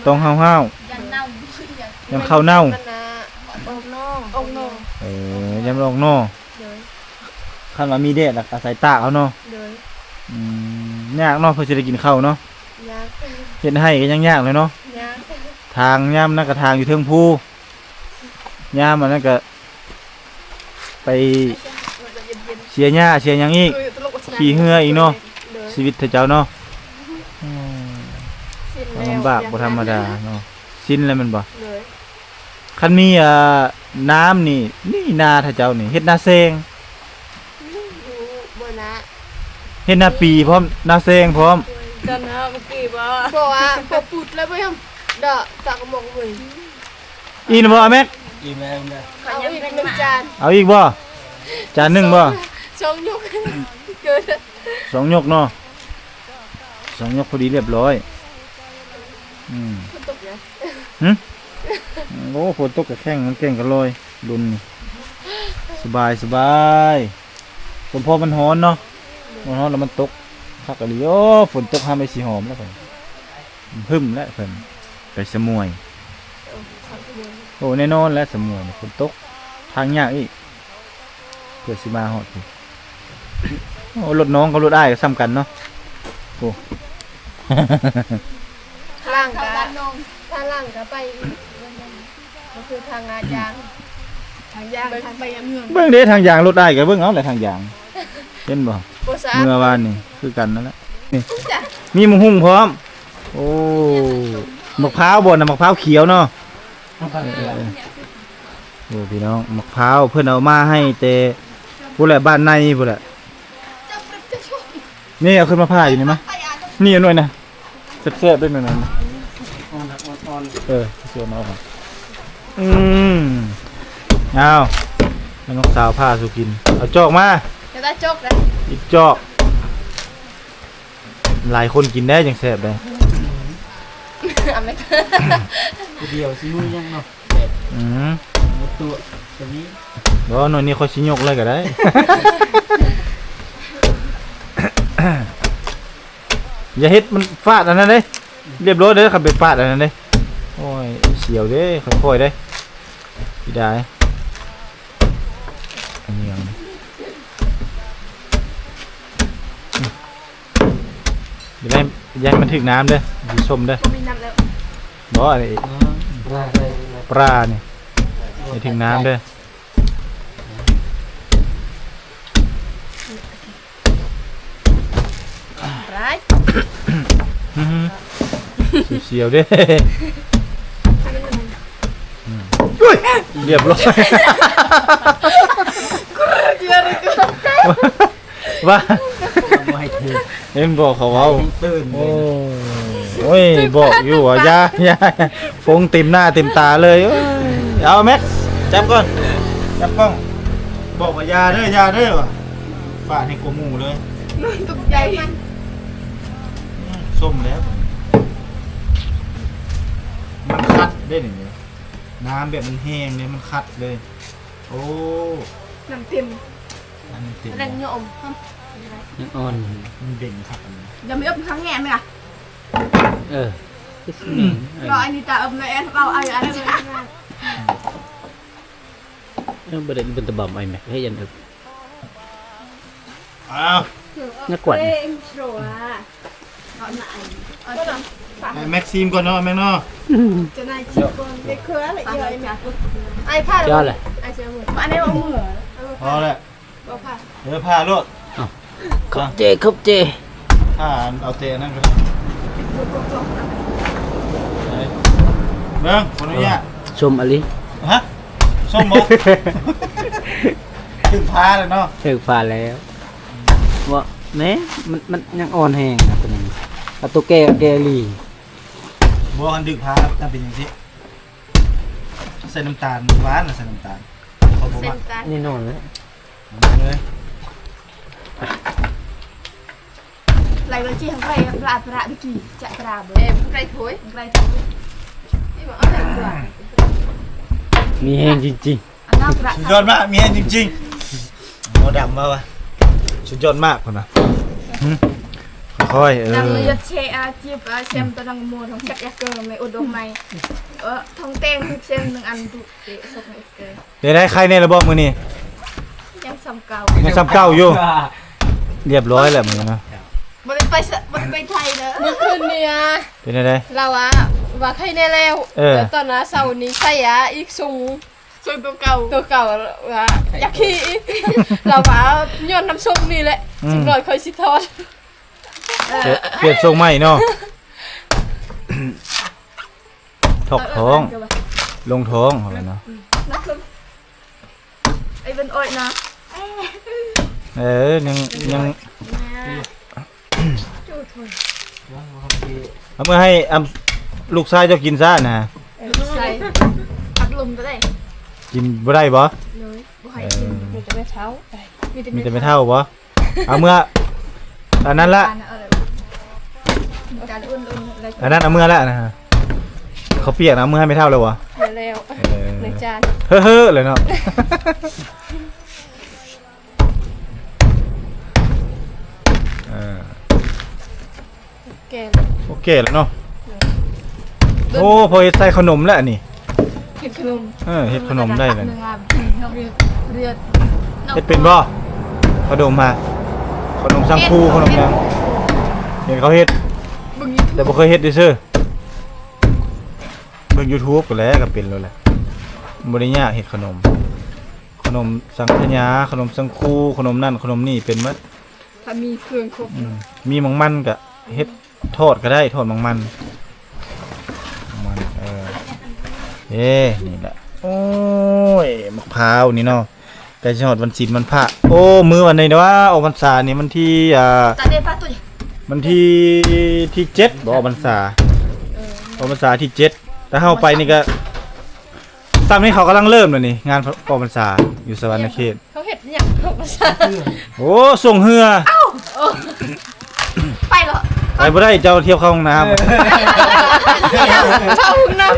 ຕ້ອງຫ້າວໆ ຢ້ານເນົ່າ ຢ້ານເຂົ້າເນົ່າ ມັນນະ ອອກໜໍ່ ອອກໜໍ່. ເອີ ຢ້ານມັນອອກໜໍ່. ໂດຍ ຄັນວ່າມີແດດລະອາໄສຕາກເອົາເນາະ. ໂດຍ ອືມ ຍາກເນາະ ເພື່ອຊິໄດ້ກິນເຂົ້າເນາະ. ຍາກ ເຮັດໄຮ່ກໍຍັງຍາກເລີຍເນາະ. ຍາກ ທາງຍາມນັ້ນກໍທາງຢູ່ເທິງພູ ຍາມອັນນັ້ນກະໄປເສຍຫຍ້າເສຍຫຍັງອີກ ຂີ່ເຮືອອີກເນາະ. ໂດຍ ຊີວິດເຂົາເຈົ້າເນາະ ອືມ ລຳບາກບໍ່ທຳມະດາເນາະ. ຊິນແລ້ວແມ່ນບໍ່? ໂດຍ ຄັນມີ ອ່າ ນ້ຳນີ້ ນີ້ນາເຂົາເຈົ້ານີ້ ເຮັດນາແຊງ ເຮັດນາປີພ້ອມ ນາແຊງພ້ອມ. ຕອນເຮົາເມື່ອກີ້ບໍ່ ບໍ່ວ່າບໍ່ປຸດແລ້ວບໍ່ຍອມ ດອກຕາກະໝອກເວີຍ. ອີກແລ້ວບໍ່ ອາແມັກ? ອີກແລ້ວ ເອົາອີກໜຶ່ງຈານ ເອົາອີກບໍ່? ຈານໜຶ່ງບໍ່? ສອງຍົກ ເກີນ ສອງຍົກເນາະ ສອງຍົກພໍດີລຽບຮ້ອຍ. ອືມ ຝົນຕົກຫຍັງ? ຫຶ? ໂອ້ ຝົນຕົກກະແຂ້ງ ມັນແກ້ງກະລອຍ ດົນນີ້ ສະບາຍ ສະບາຍ. ສົມພໍມັນຮ້ອນເນາະ ມັນຮ້ອນແລ້ວມັນຕົກ ຄັກອີ່ຫຼີ. ໂອ້ ຝົນຕົກຫາໄມ້ສີຫອມແລ້ວ ຫຶ້ມແລ້ວເພິ່ນໄປສະໝວຍ. ໂອ້ ແນ່ນອນແຫຼະ ສະໝວຍ ຝົນຕົກ ທາງຍາກອີກ ເພື່ອຊິມາຮອດພຸ້ນ. ໂອ້ ລົດນ້ອງກັບລົດອ້າຍກໍສ່ຳກັນເນາະ. ໂອ້ ທາງກະ ທາງຫຼັງກະໄປອີກ ມັນຄືທາງອາຍາງ ທາງຢາງ ທາງໄປເມືອງ. ເບິ່ງເດ້ ທາງຢາງລົດອ້າຍກໍເບິ່ງເອົາແຫຼະ ທາງຢາງ ເຫັນບໍ່? ບໍ່ຊາບ ເມື່ອວານນີ້ຄືກັນນັ້ນແຫຼະ ນີ້ ມີໝາກຫຸ່ງພ້ອມ. ໂອ້ ໝາກພ້າວບໍ່ນະ? ໝາກພ້າວຂຽວເນາະ. ເອີ ໂອ້ ພີ່ນ້ອງ ໝາກພ້າວເພິ່ນເອົາມາໃຫ້ແຕ່ພຸ້ນແຫຼະ ບ້ານໃນພຸ້ນແຫຼະ. ນີ້ເອົາຂຶ້ນມາຜ່າຢູ່ນີ້ມາ ນີ້ໜ່ວຍນະ ແຊບໆເດ້ໜ່ວຍນະ. ອ່ອນໆ ເອີ ເອົາມາ ອືມ ເອົາ ໃຫ້ນ້ອງສາວຜ່າສູ່ກິນ. ເອົາຈອກມາ ຈອກ ອີກຈອກ. ຫຼາຍຄົນກິນໄດ້ຈັ່ງແຊບໄດ໋. ອາແມັກ ຜູ້ດຽວຊິມື້ຍັງເນາະ. ອືມ ໝົດຕົວກໍມີ. ບໍ່ ໜ່ວຍນີ້ຂ້ອຍຊິຍົກເລີຍກໍໄດ້. ຢ່າເຮັດມັນຟາດອັນນັ້ນເດ້ ລຽບຮ້ອຍເດີ ຄັນໄປຟາດອັນນັ້ນເດ້. ໂອ້ຍ ສຽວເດ້ ຄ່ອຍໆເດ້ ຊິໄດ້. ອັນນີ້ ຢ່າໄດ້ ຢ່າໃຫ້ມັນຖືກນ້ຳເດີ ຊິສົ້ມເດີ. ບໍ່ມີນ້ຳແລ້ວ ບໍ່ ອັນນີ້ ອ່າ ປາ ປານີ້ ໃຫ້ເຖິງນ້ຳເດີ. ຮ້າຍ ສຽວໆເດ້. ອຸ້ຍ ລຽບຮ້ອຍ. ວ່າ ບໍ່ໃຫ້ຖືກ ເຫັນບໍ່ເຂົາເວົ້າ. ຕື່ນ ໂອ້ຍ ບອກຢູ່ວ່າຢ່າ ຢ່າ ຟົງເຕັມໜ້າເຕັມຕາເລີຍ. ເອີຍ ເອົາແມັກ ຈັບກ່ອນ ຈັບກ້ອງ. ບອກວ່າຢ່າເດີ ຢ່າເດີ ວ່າ ຟາດໃຫ້ກວ່າໝູ່ເລີຍ. ຕົກໃຈ ອືມ ສົ້ມແລ້ວ ມັນຂັດເດ້ນີ້ ນ້ຳແບບມັນແຫ້ງເດ້ ມັນຂັດເລີຍ. ໂອ້ ນ້ຳເຕັມ ນ້ຳເຕັມ ແລ້ວຫຍໍມ ຍັງອ່ອນ ມັນເດັ່ນຄັກອັນນີ້. ຢ່າມາເອິບທາງແງ່ນເດີ. ເອີ ຄືຊິແມ່ນ ລອ ອັນນີ້ຕາເອິບນະແອນ ເອົາ ເອົາ ອັນນີ້ ເອີ ບໍ່ໄດ້ເປັນຕະບຳ ໄອ້ແມັກເຮັດຫຍັງເອີບ. ອ້າວ ນັກກວດ ໃຫ້ແມັກຊີມກ່ອນເນາະ ແມັກເນາະ. ຈະນາຍຊີມກ່ອນ ໄດ້ເຄືອລະ ອີ່ໄອ້ແມັກ ໄອ້ພາ ເຈົ້າລະ ອັນນີ້ເອົາມື ພໍແລ້ວ ບໍ່ພາ ເອີ ພາໂລດ. ເອົ້າ ຂອບໃຈ ຂອບໃຈ. ພາເອົາແຕ່ນັ້ນກໍໄດ້. ເບິ່ງ ຄົນນີ້ ສົ້ມອີ່ຫຼີ. ຮະ? ສົ້ມບໍ່? ຖືກພາແລ້ວເນາະ ຖືກພາແລ້ວ. ບໍ່ ແນ່ ມັນ ມັນຍັງອ່ອນແຮງນະ ຕົວນີ້ ເອົາຕົວແກ່ ແກ່ອີ່ຫຼີ ບໍ່. ຄັນຖືກພາຕ້ອງເປັນຈັ່ງຊີ້ ໃສ່ນ້ຳຕານຫວານ ໃສ່ນ້ຳຕານ ເຂົາບໍ່ມັກ ໃສ່ນ້ຳຕານ ແນ່ນອນແລ້ວ ເອົາເລີຍ. ໄລ່ເບິ່ງຊິ ໃຜປະ ປະ ປະ ປະ ປະ ປະ ເອີ ໃຜໂທຍ ໃຜໂທຍ ມີແຮງຈິງໆ. ອັນນັ້ນປະ ສຸດຍອດມາກ ມີແຮງຈິງໆ. ໝໍດຳວ່າ ວ່າ ສຸດຍອດມາກ ເພິ່ນວ່າ. ຫຶ ຄ່ອຍໆ ເອີ ນັ່ງເລືອດເຊອາ ຈິບອາ ແຊມຕະນັງໂມ ທອງແຊກແອກເກີ ແມ່ອຸດົມໃໝ່ ເອີ ທອງແຕງ ແຊມໜຶ່ງອັນ ດຸເຕະ ສົກແອກເກີ. ເປັນໃດ ໄຄແນ່ລະບໍ່ມື້ນີ້? ຍັງສ່ຳເກົ່າ ຍັງສ່ຳເກົ່າຢູ່. ລຽບຮ້ອຍແລ້ວມື້ນີ້ນະ ບໍ່ໄດ້ໄປ ບໍ່ໄດ້ໄປໄທເດີ. ມື້ຄືນນີ້ ເປັນໃດ? ລາວວ່າ ວ່າໄຄແນ່ແລ້ວ. ເອີ ແລ້ວຕອນເຊົ້ານີ້ໃສ່ອາ ອີກ ຊຸງ ຊົງໂຕເກົ່າ ໂຕເກົ່າ ວ່າຢາກຂີ່ອີກ. ລາວວ່າຍ້ອນນ້ຳຊົງນີ້ແຫຼະ ອືມ ຈັກໜ້ອຍຂ້ອຍຊິຖອດ ປ່ຽນ ປ່ຽນຊົງໃໝ່ເນາະ. ຖອກທ້ອງ ເອີ ເອີ ລົງທ້ອງເຮົາແຫຼະເນາະ. ອືມ ນັກລົງ ໄອ້ເປັນອ້ອຍນະ ເອີ ຍັງ ຍັງ ເອົາເມືອໃຫ້ ອຳ ລູກຊາຍເຈົ້າກິນຊະນະ. ເອີ ລູກຊາຍ ພັດລົມກໍໄດ້ ກິນບໍ່ໄດ້ບໍ່? ໂດຍ ບໍ່ໃຫ້ກິນ. ເອີ ມີແຕ່ແມ່ເຖົ້າ ມີແຕ່ແມ່ເຖົ້າບໍ່? ເອົາເມືອ ອັນນັ້ນລະ ອັນນັ້ນເອົາເມືອລະນະ ເຂົ້າປຽກນະ ເອົາເມືອໃຫ້ແມ່ເຖົ້າແລ້ວບໍ່? ເອີ ໃນຈານ ເຮີ້ໆ ເລີຍເນາະ. ເອີ ໂອເຄແລ້ວ ໂອເຄແລ້ວເນາະ. ໂອ້ ພໍເຮັດໃສ່ຂະໜົມແລ້ວອັນນີ້ ເຮັດຂະໜົມ ເອີ ເຮັດຂະໜົມໄດ້ແລ້ວ. ເຮັດເປັນບໍ່? ຂະໜົມຫາ ຂະໜົມສັງຄູ ເຮັດ ຂະໜົມຫຍັງ ເຫັນເຂົາເຮັດ ເບິ່ງຢູທູບ ແຕ່ບໍ່ເຄີຍເຮັດຊື່ໆ. ເບິ່ງຢູທູບກໍແລ້ວ ກໍເປັນແລ້ວແຫຼະ ບໍ່ໄດ້ຍາກເຮັດຂະໜົມ. ຂະໜົມສັງຂະຫຍາ ຂະໜົມສັງຄູ ຂະໜົມນັ້ນຂະໜົມນີ້ ເປັນໝົດ. ຖ້າມີເຄື່ອງຄົບ ອືມ ມີໝາກມັນກະເຮັດ ທອດກໍໄດ້ ທອດໝາກມັນ ມັນ ເອີ ເອີ ນີ້ແຫຼະ. ໂອ້ຍ ໝາກພ້າວນີ້ເນາະ ໃກ້ຊິຮອດວັນສິນວັນພະ. ໂອ້ ມື້ວັນໃດວະ ອອກພັນສານີ້ ວັນທີ ອ່າ ຕາເດປາຕຸຍ ວັນທີ ທີເຈັດບໍ່ ອອກພັນສາ ເອີ ອອກພັນສາທີເຈັດ. ແຕ່ເຮົາໄປນີ້ກໍ ຊ່ຳນີ້ເຂົາກຳລັງເລີ່ມແລ້ວນີ້ ງານອອກພັນສາຢູ່ສະຫວັນນະເຂດ. ເຂົາເຮັດຫຍັງອອກພັນສາ? ໂອ້ ສົ່ງເຮືອ. ເອົ້າ ໂອ້ ໄປເນາະ ໄປບໍ່ໄດ້ ເຈົ້າທຽວເຂົ້າຫ້ອງນ້ຳ. ເອີ ເຂົ້າຫ້ອງນ້ຳເນາະ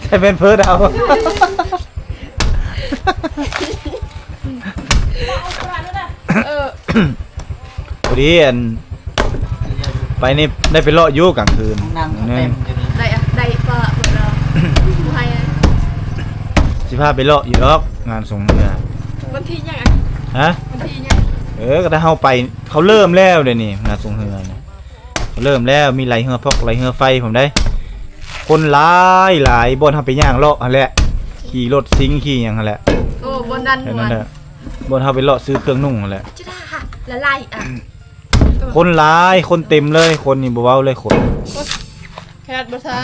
ໃສ່ແພມເພີດເອົາ. ເອີ ພໍດີອັນ ໄປນີ້ໄດ້ໄປເລາະຢູ່ກາງຄືນ ຫ້ອງນ້ຳກໍເຕັມຢູ່ນີ້ ໄດ້ອະ ໄດ້ປະເພິ່ນເນາະ ໃຫ້ ຊິພາໄປເລາະຢູ່ດອກ ງານສົ່ງເຮືອ. ວັນທີຫຍັງອະ? ຮະ? ວັນທີຫຍັງ? ເອີ ກໍຖ້າເຮົາໄປ ເຂົາເລີ່ມແລ້ວດຽວນີ້ ງານສົ່ງເຮືອນະ ເລີ່ມແລ້ວ ມີໄລ່ເຮືອຟອກ ໄລ່ເຮືອໄຟພ້ອມໃດ໋. ຄົນຫຼາຍຫຼາຍ ບ່ອນເຮົາໄປຍ່າງເລາະຫັ້ນແຫຼະ ຂີ່ລົດຊິງຂີ່ຫຍັງຫັ້ນແຫຼະ ໂອ້ ບ່ອນນັ້ນ ແຖວນັ້ນແຫຼະ ມ່ວນ ບ່ອນເຮົາໄປເລາະຊື້ເຄື່ອງນຸ່ງຫັ້ນແຫຼະ ຈະໄດ້ຫາລະຫຼາຍອັນ ຄົນຫຼາຍ ຄົນເຕັມເລີຍ ຄົນນີ້ບໍ່ເວົ້າເລີຍຄົນ ຂະໜາດບໍ່ຊາ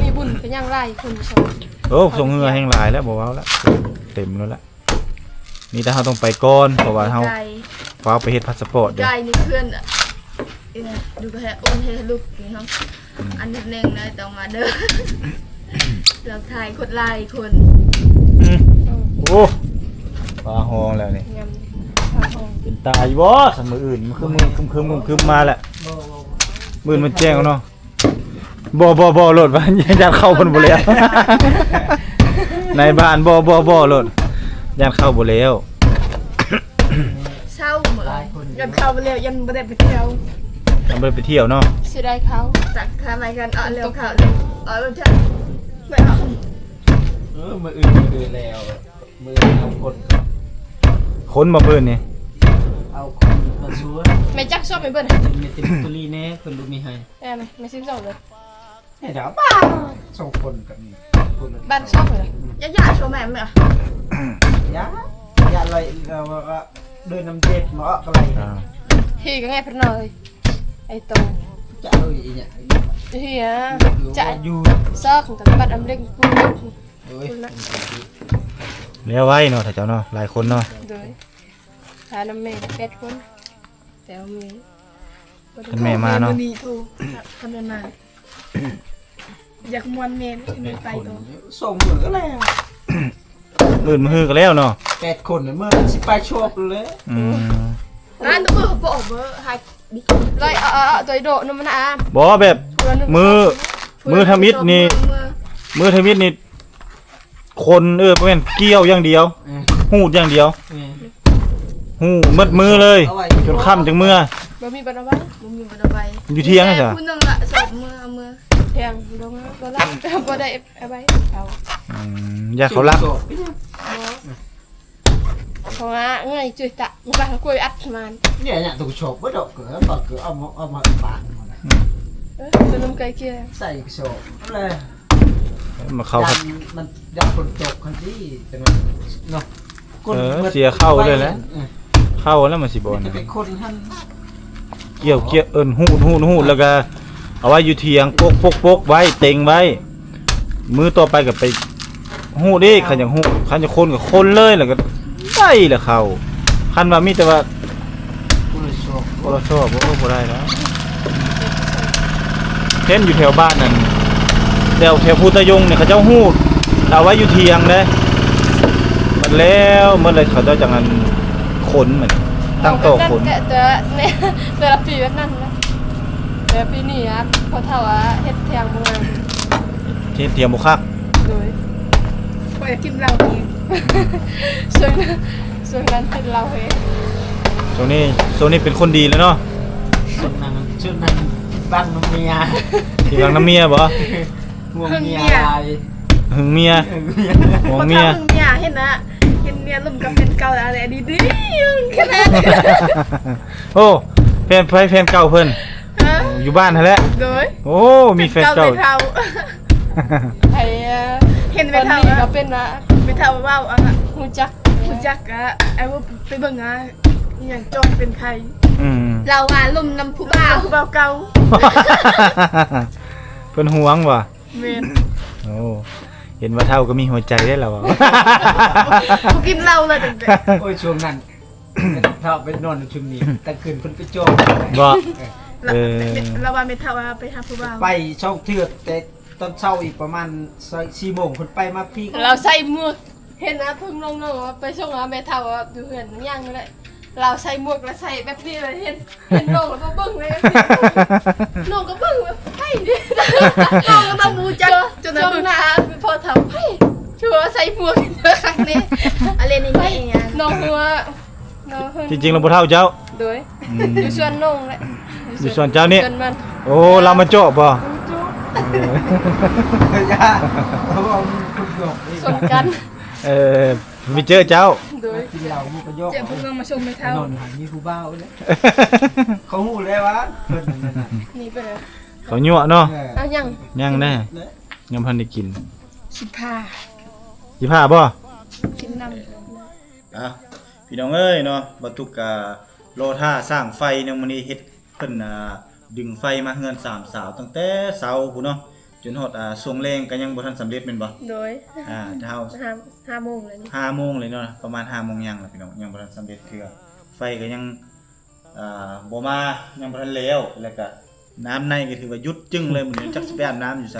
ມີບຸນກໍຍັງຫຼາຍຄົນ ໂອ້ ສົ່ງເຮືອແຮ່ງຫຼາຍແລ້ວ ບໍ່ເວົ້າແລ້ວ ເຕັມແລ້ວລະ. ມີແຕ່ເຮົາຕ້ອງໄປກ່ອນ ເພາະວ່າເຮົາ ໄກ ຟ້າວໄປເຮັດພາສປອດເດີ ໄກນີ້ເພື່ອນ ເອີ ດູກະແຮໂອນເຮັດລູກນີ້ເຮົາ ອືມ ອັນໜຶ່ງນະຕ້ອງມາເດີ ລາວໄທຄົນຫຼາຍຄົນ ອືມ ໂອ້ ຟ້າຮ້ອງແລ້ວນີ້ ຍຳຟ້າຮ້ອງ ເປັນຕາຢູ່ບໍ່ ຊຳມື້ອື່ນ ມັນຄືມື້ຄຶມໆ ມາແລ້ວ ມື້ອື່ນມັນແຈ້ງເນາະ. ບໍ່ ບໍ່ ບໍ່ໂລດວ່າ ຢ້ານເຂົ້າເພິ່ນບໍ່ແລ້ວ ນາຍບ້ານ ບໍ່ ບໍ່ ບໍ່ໂລດ ຢ້ານເຂົ້າບໍ່ແລ້ວ ເຊົາມື້ ຢ້ານເຂົ້າບໍ່ແລ້ວ ຢ້ານບໍ່ໄດ້ໄປທ່ຽວ ຢ້ານບໍ່ໄດ້ໄປທ່ຽວເນາະ ເສຍດາຍເຂົ້າ ຈັກທາງໃໝ່ກັນ ເອົາແລ້ວເຂົ້າ ເອົາແລ້ວ ເອີ ມື້ອື່ນຄືແລ້ວ ມື້ອື່ນເອົາຄົນ ຄົນບໍ່ມື້ອື່ນນີ້ ເອົາຄົນມາຊ່ວຍ ແມ່ຈັກຊອບໃຫ້ເບິ່ງ ແມ່ຕິດຕະລີແດ່ ເພິ່ນບໍ່ມີໃຫ້ ແມ່ນ ແມ່ຊິມສອງເດີ ໃຫ້ດາວບ້ານສອງຄົນກັບນີ້ ບ້ານສອງເດີ ອືມ ຢ່າ ຢ່າໂຊແມ່ ຢ່າ ຢ່າໄລ່ ເອີ ວ່າ ວ່າເດີນນຳເດັກເນາະ ກໍໄລ່ ອ່າ ທີ່ກໍງ່າຍເພິ່ນເລີຍ ໄອ້ໂຕ ຈະເອົາອີຫຍັງ ທີ່ ຈະຢູ່ ຊອກກັບບັດອຳເລັກ ໂອ້ຍ ແລ້ວໄວເນາະ ຖ້າເຈົ້າເນາະ ຫຼາຍຄົນເນາະ ໂດຍ ພານຳແມ່ແປດຄົນ ແຕ່ວ່າແມ່ ຄັນແມ່ມາເນາະ ມື້ນີ້ໂທ ຄັນແມ່ມາ ຢາກມ່ວນແມ່ ແມ່ໄປຕໍ່ ສອງມື້ກໍແລ້ວ ມື້ອື່ນມື້ຮືກໍແລ້ວເນາະ ແປດຄົນ ມື້ຊິໄປຊອບແລ້ວ ອືມ ອ່ານຕົວເບີ ບໍ່ເບີ ໃຫ້ ໄລ່ ເອົາ ເອົາ ເອົາຕົວໂດະນຳມັນອ່ານ ບໍ່ ແບບ ມື້ ມື້ທຳອິດນີ້ ມື້ທຳອິດນີ້ ຄົນ ເອີ ບໍ່ແມ່ນກ່ຽວຢ່າງດຽວ ເອີ ຮູດຢ່າງດຽວ ແມ່ນ ຮູດໝົດມື້ເລີຍ ເອົາໄວ້ ຈົນຄ່ຳຈັ່ງເມືອ ບໍ່ມີບ່ອນເອົາໄວ້ ບໍ່ມີບ່ອນເອົາໄວ້ ຢູ່ທຽງຊະ ຜູ້ໜຶ່ງລະສອບເມືອ ເອົາເມືອ ທຽງ ບໍ່ ບໍ່ລະ ບໍ່ໄດ້ເອົາໄວ້ ເອົາ ອືມ ຢ້ານເຂົາລັກ ບໍ່ ເພາະວ່າເງີຍຈຸ້ຍຕະ ບໍ່ວ່າເຂົາກົວອັດມານ ເນີ້ຍ ເນີ້ຍ ຕົວກະສອບບໍ່ດອກ ເກີ ບໍ່ເກີ ເອົາມາ ເອົາມາປາກມັນນະ ອືມ ເອີ ຕົວນຳໄກ່ເກ່ຍ ໃສ່ກະສອບແລ້ວ ມາເຂົ້າ ຢ້ານມັນ ຢ້ານຝົນຕົກຫັ້ນຕິ ຈັ່ງນັ້ນເນາະ ເອີ ເສຍເຂົ້າເລີຍແຫຼະ ເອີ ເຂົ້າແລ້ວມັນຊິບໍ່ ມັນຈະເປັນຄົນຫັ້ນ ກ່ຽວ ກ່ຽວ ເອີ້ນ ຮູດ ຮູດ ຮູດ ແລ້ວກະເອົາໄວ້ຢູ່ທຽງ ປົກ ປົກ ປົກໄວ້ ເຕັງໄວ້ ມື້ຕໍ່ໄປກໍໄປຮູດອີກ ຄັນຢາກຮູດ ຄັນຢາກຄົນກໍຄົນເລີຍ ແລ້ວກໍໄດ້ລະເຂົ້າ ຄັນວ່າມີແຕ່ວ່າ ໂທລະສອບ ໂທລະສອບ ໂອ້ ບໍ່ໄດ້ແລ້ວ ເຫັນຢູ່ແຖວບ້ານນັ້ນ ແຖວ ແຖວພູຕາຍົງນີ້ ເຂົາເຈົ້າຮູດ ເອົາໄວ້ຢູ່ທຽງເດ້ ບັດແລ້ວໝົດເລີຍ ເຂົາເຈົ້າຈັ່ງອັນ ຂົນ ມັນຕັ້ງຕໍ່ຂົນ ແຕ່ ແຕ່ ແຕ່ລະປີແບບນັ້ນນະ ແຕ່ປີນີ້ອະ ພໍ່ເຖົ້າອະ ເຮັດທຽງບໍ່ງາມ ເຮັດທຽງບໍ່ຄັກ ໂດຍ ຂ້ອຍກິນເຫຼົ້າເອງ ຊ່ວງ ຊ່ວງນັ້ນກິນເຫຼົ້າເອງ ຊ່ວງນີ້ ຊ່ວງນີ້ເປັນຄົນດີແລ້ວເນາະ ຊ່ວງນັ້ນ ຊ່ວງນັ້ນບັງນຳເມຍ ຊິບັງນຳເມຍບໍ່? ຫວງເມຍຫຼາຍ ຫຶງເມຍ ຫຶງເມຍ ຫວງເມຍ ຫຶງເມຍ ເຫັນນະ ເຫັນເມຍລົມກັບແຟນເກົ່າແລ້ວ ອັນນີ້ດີ ຂະໜາດ ໂອ້ ແຟນໃຜ ແຟນເກົ່າເພິ່ນ ຮະ ຢູ່ບ້ານຫັ້ນແຫຼະ ໂດຍ ໂອ້ ມີແຟນເກົ່າ ແຟນເກົ່າແມ່ເຖົ້າ ໃຜ ເອີ ເຫັນແມ່ເຖົ້າ ຕອນນີ້ກໍເປັນວ່າ ແມ່ເຖົ້າເວົ້າ ອັນ ຮູ້ຈັກ ຮູ້ຈັກ ອະ ໄອ້ ໄປເບິ່ງ ອະ ອີຫຍັງ ຈອງເປັນໃຜ ອືມ ລາວວ່າລົມນຳຜູ້ບ່າວ ຜູ້ບ່າວເກົ່າ ເພິ່ນຫວງວ່າ ແມ່ນ ໂອ້ ເຫັນວ່າເຖົ້າກໍມີຫົວໃຈເດ້ລາວວ່າ ບໍ່ກິນເຫຼົ້າເລີຍຕັ້ງແຕ່ ໂອ້ຍ ຊ່ວງນັ້ນ ເຖົ້າໄປນອນຢູ່ຊຸມນີ້ ກາງຄືນເພິ່ນໄປຈອງ ບໍ່ ເອີ ເອີ ລາວວ່າແມ່ເຖົ້າວ່າໄປຫາຜູ້ບ່າວ ໄປສອງເທື່ອ ແຕ່ຕອນເຊົ້າອີກປະມານສີ່ໂມງ ເພິ່ນໄປມາພີ້ ລາວໃສ່ໝວກ ເຫັນນະ ເພິ່ນນ້ອງໆວ່າໄປສົ່ງຫາແມ່ເຖົ້າ ວ່າຢູ່ເຮືອນຍ່າງໄດ້ ລາວໃສ່ໝວກ ລາວໃສ່ແບບນີ້ເລີຍ ເຫັນ ເຫັນນ້ອງແລ້ວບໍ່ເບິ່ງເລີຍ ນ້ອງກໍເບິ່ງແບບໃຜນີ້ ນ້ອງກໍຕ້ອງຮູ້ຈັກ ຈົນໜ້າພໍ່ເຖົ້າ ໃຜ ຄືວ່າໃສ່ໝວກຄັກແນ່ ອາເລນນີ້ແມ່ນຫຍັງ ນ້ອງຮູ້ວ່າ ເນາະ ທີ່ຈິງແລ້ວບໍ່ເຖົ້າເຈົ້າ ໂດຍ ອືມ ຢູ່ສວນນ້ອງແຫຼະ ຢູ່ສວນເຈົ້ານີ້ ສວນມັນ ໂອ້ ລາວມາເຈາະບໍ່ ເອີ ຢ່າ ເພາະວ່າມັນຄົນດອກ ຊົນກັນ ເອີ ໄປເຈີເຈົ້າ ໂດຍ ກິນເຫຼົ້າມັນກໍຢອກ ເຈີຜູ້ໜຶ່ງມາສົ່ງແມ່ເຖົ້າ ນອນຫັ້ນມີຜູ້ບ່າວແລ້ວ ເຂົາຮູ້ແລ້ວວ່າເພິ່ນນັ້ນນະ ນີ້ເພິ່ນ ເຂົາຍົວະເນາະ ເອີ ເອົາຫຍັງ ຫຍັງແນ່ ແລະ ຍັງບໍ່ທັນໄດ້ກິນ. ສິພາ ສິພາບໍ່? ກິນນຳ. ອ່ະ ພີ່ນ້ອງເອີຍເນາະ, ບ່າວຕຸກກະລໍຖ້າສ້າງໄຟເນາະ, ມື້ນີ້ເຮັດ ເພິ່ນ ອ່າ ດຶງໄຟມາເຮືອນສາມສາວຕັ້ງແຕ່ເຊົ້າພຸ້ນເນາະ ຈົນຮອດ ອ່າ ຊ່ວງແລງກໍຍັງບໍ່ທັນສຳເລັດແມ່ນບໍ່? ໂດຍ ອ່າ ຖ້າເຮົາ ຫ້າ ຫ້າໂມງແລ້ວນີ້ ຫ້າໂມງເລີຍເນາະ, ປະມານຫ້າໂມງຍັງແລ້ວພີ່ນ້ອງ, ຍັງບໍ່ທັນສຳເລັດເທື່ອ. ໄຟກໍຍັງ ອ່າ ບໍ່ມາ, ຍັງບໍ່ທັນແລ້ວ, ແລ້ວກະນ້ຳໃນກໍຖືວ່າຢຸດຈຶ້ງເລີຍມື້ນີ້, ຈັກຊິໄປອາບນ້ຳຢູ່ໃສ.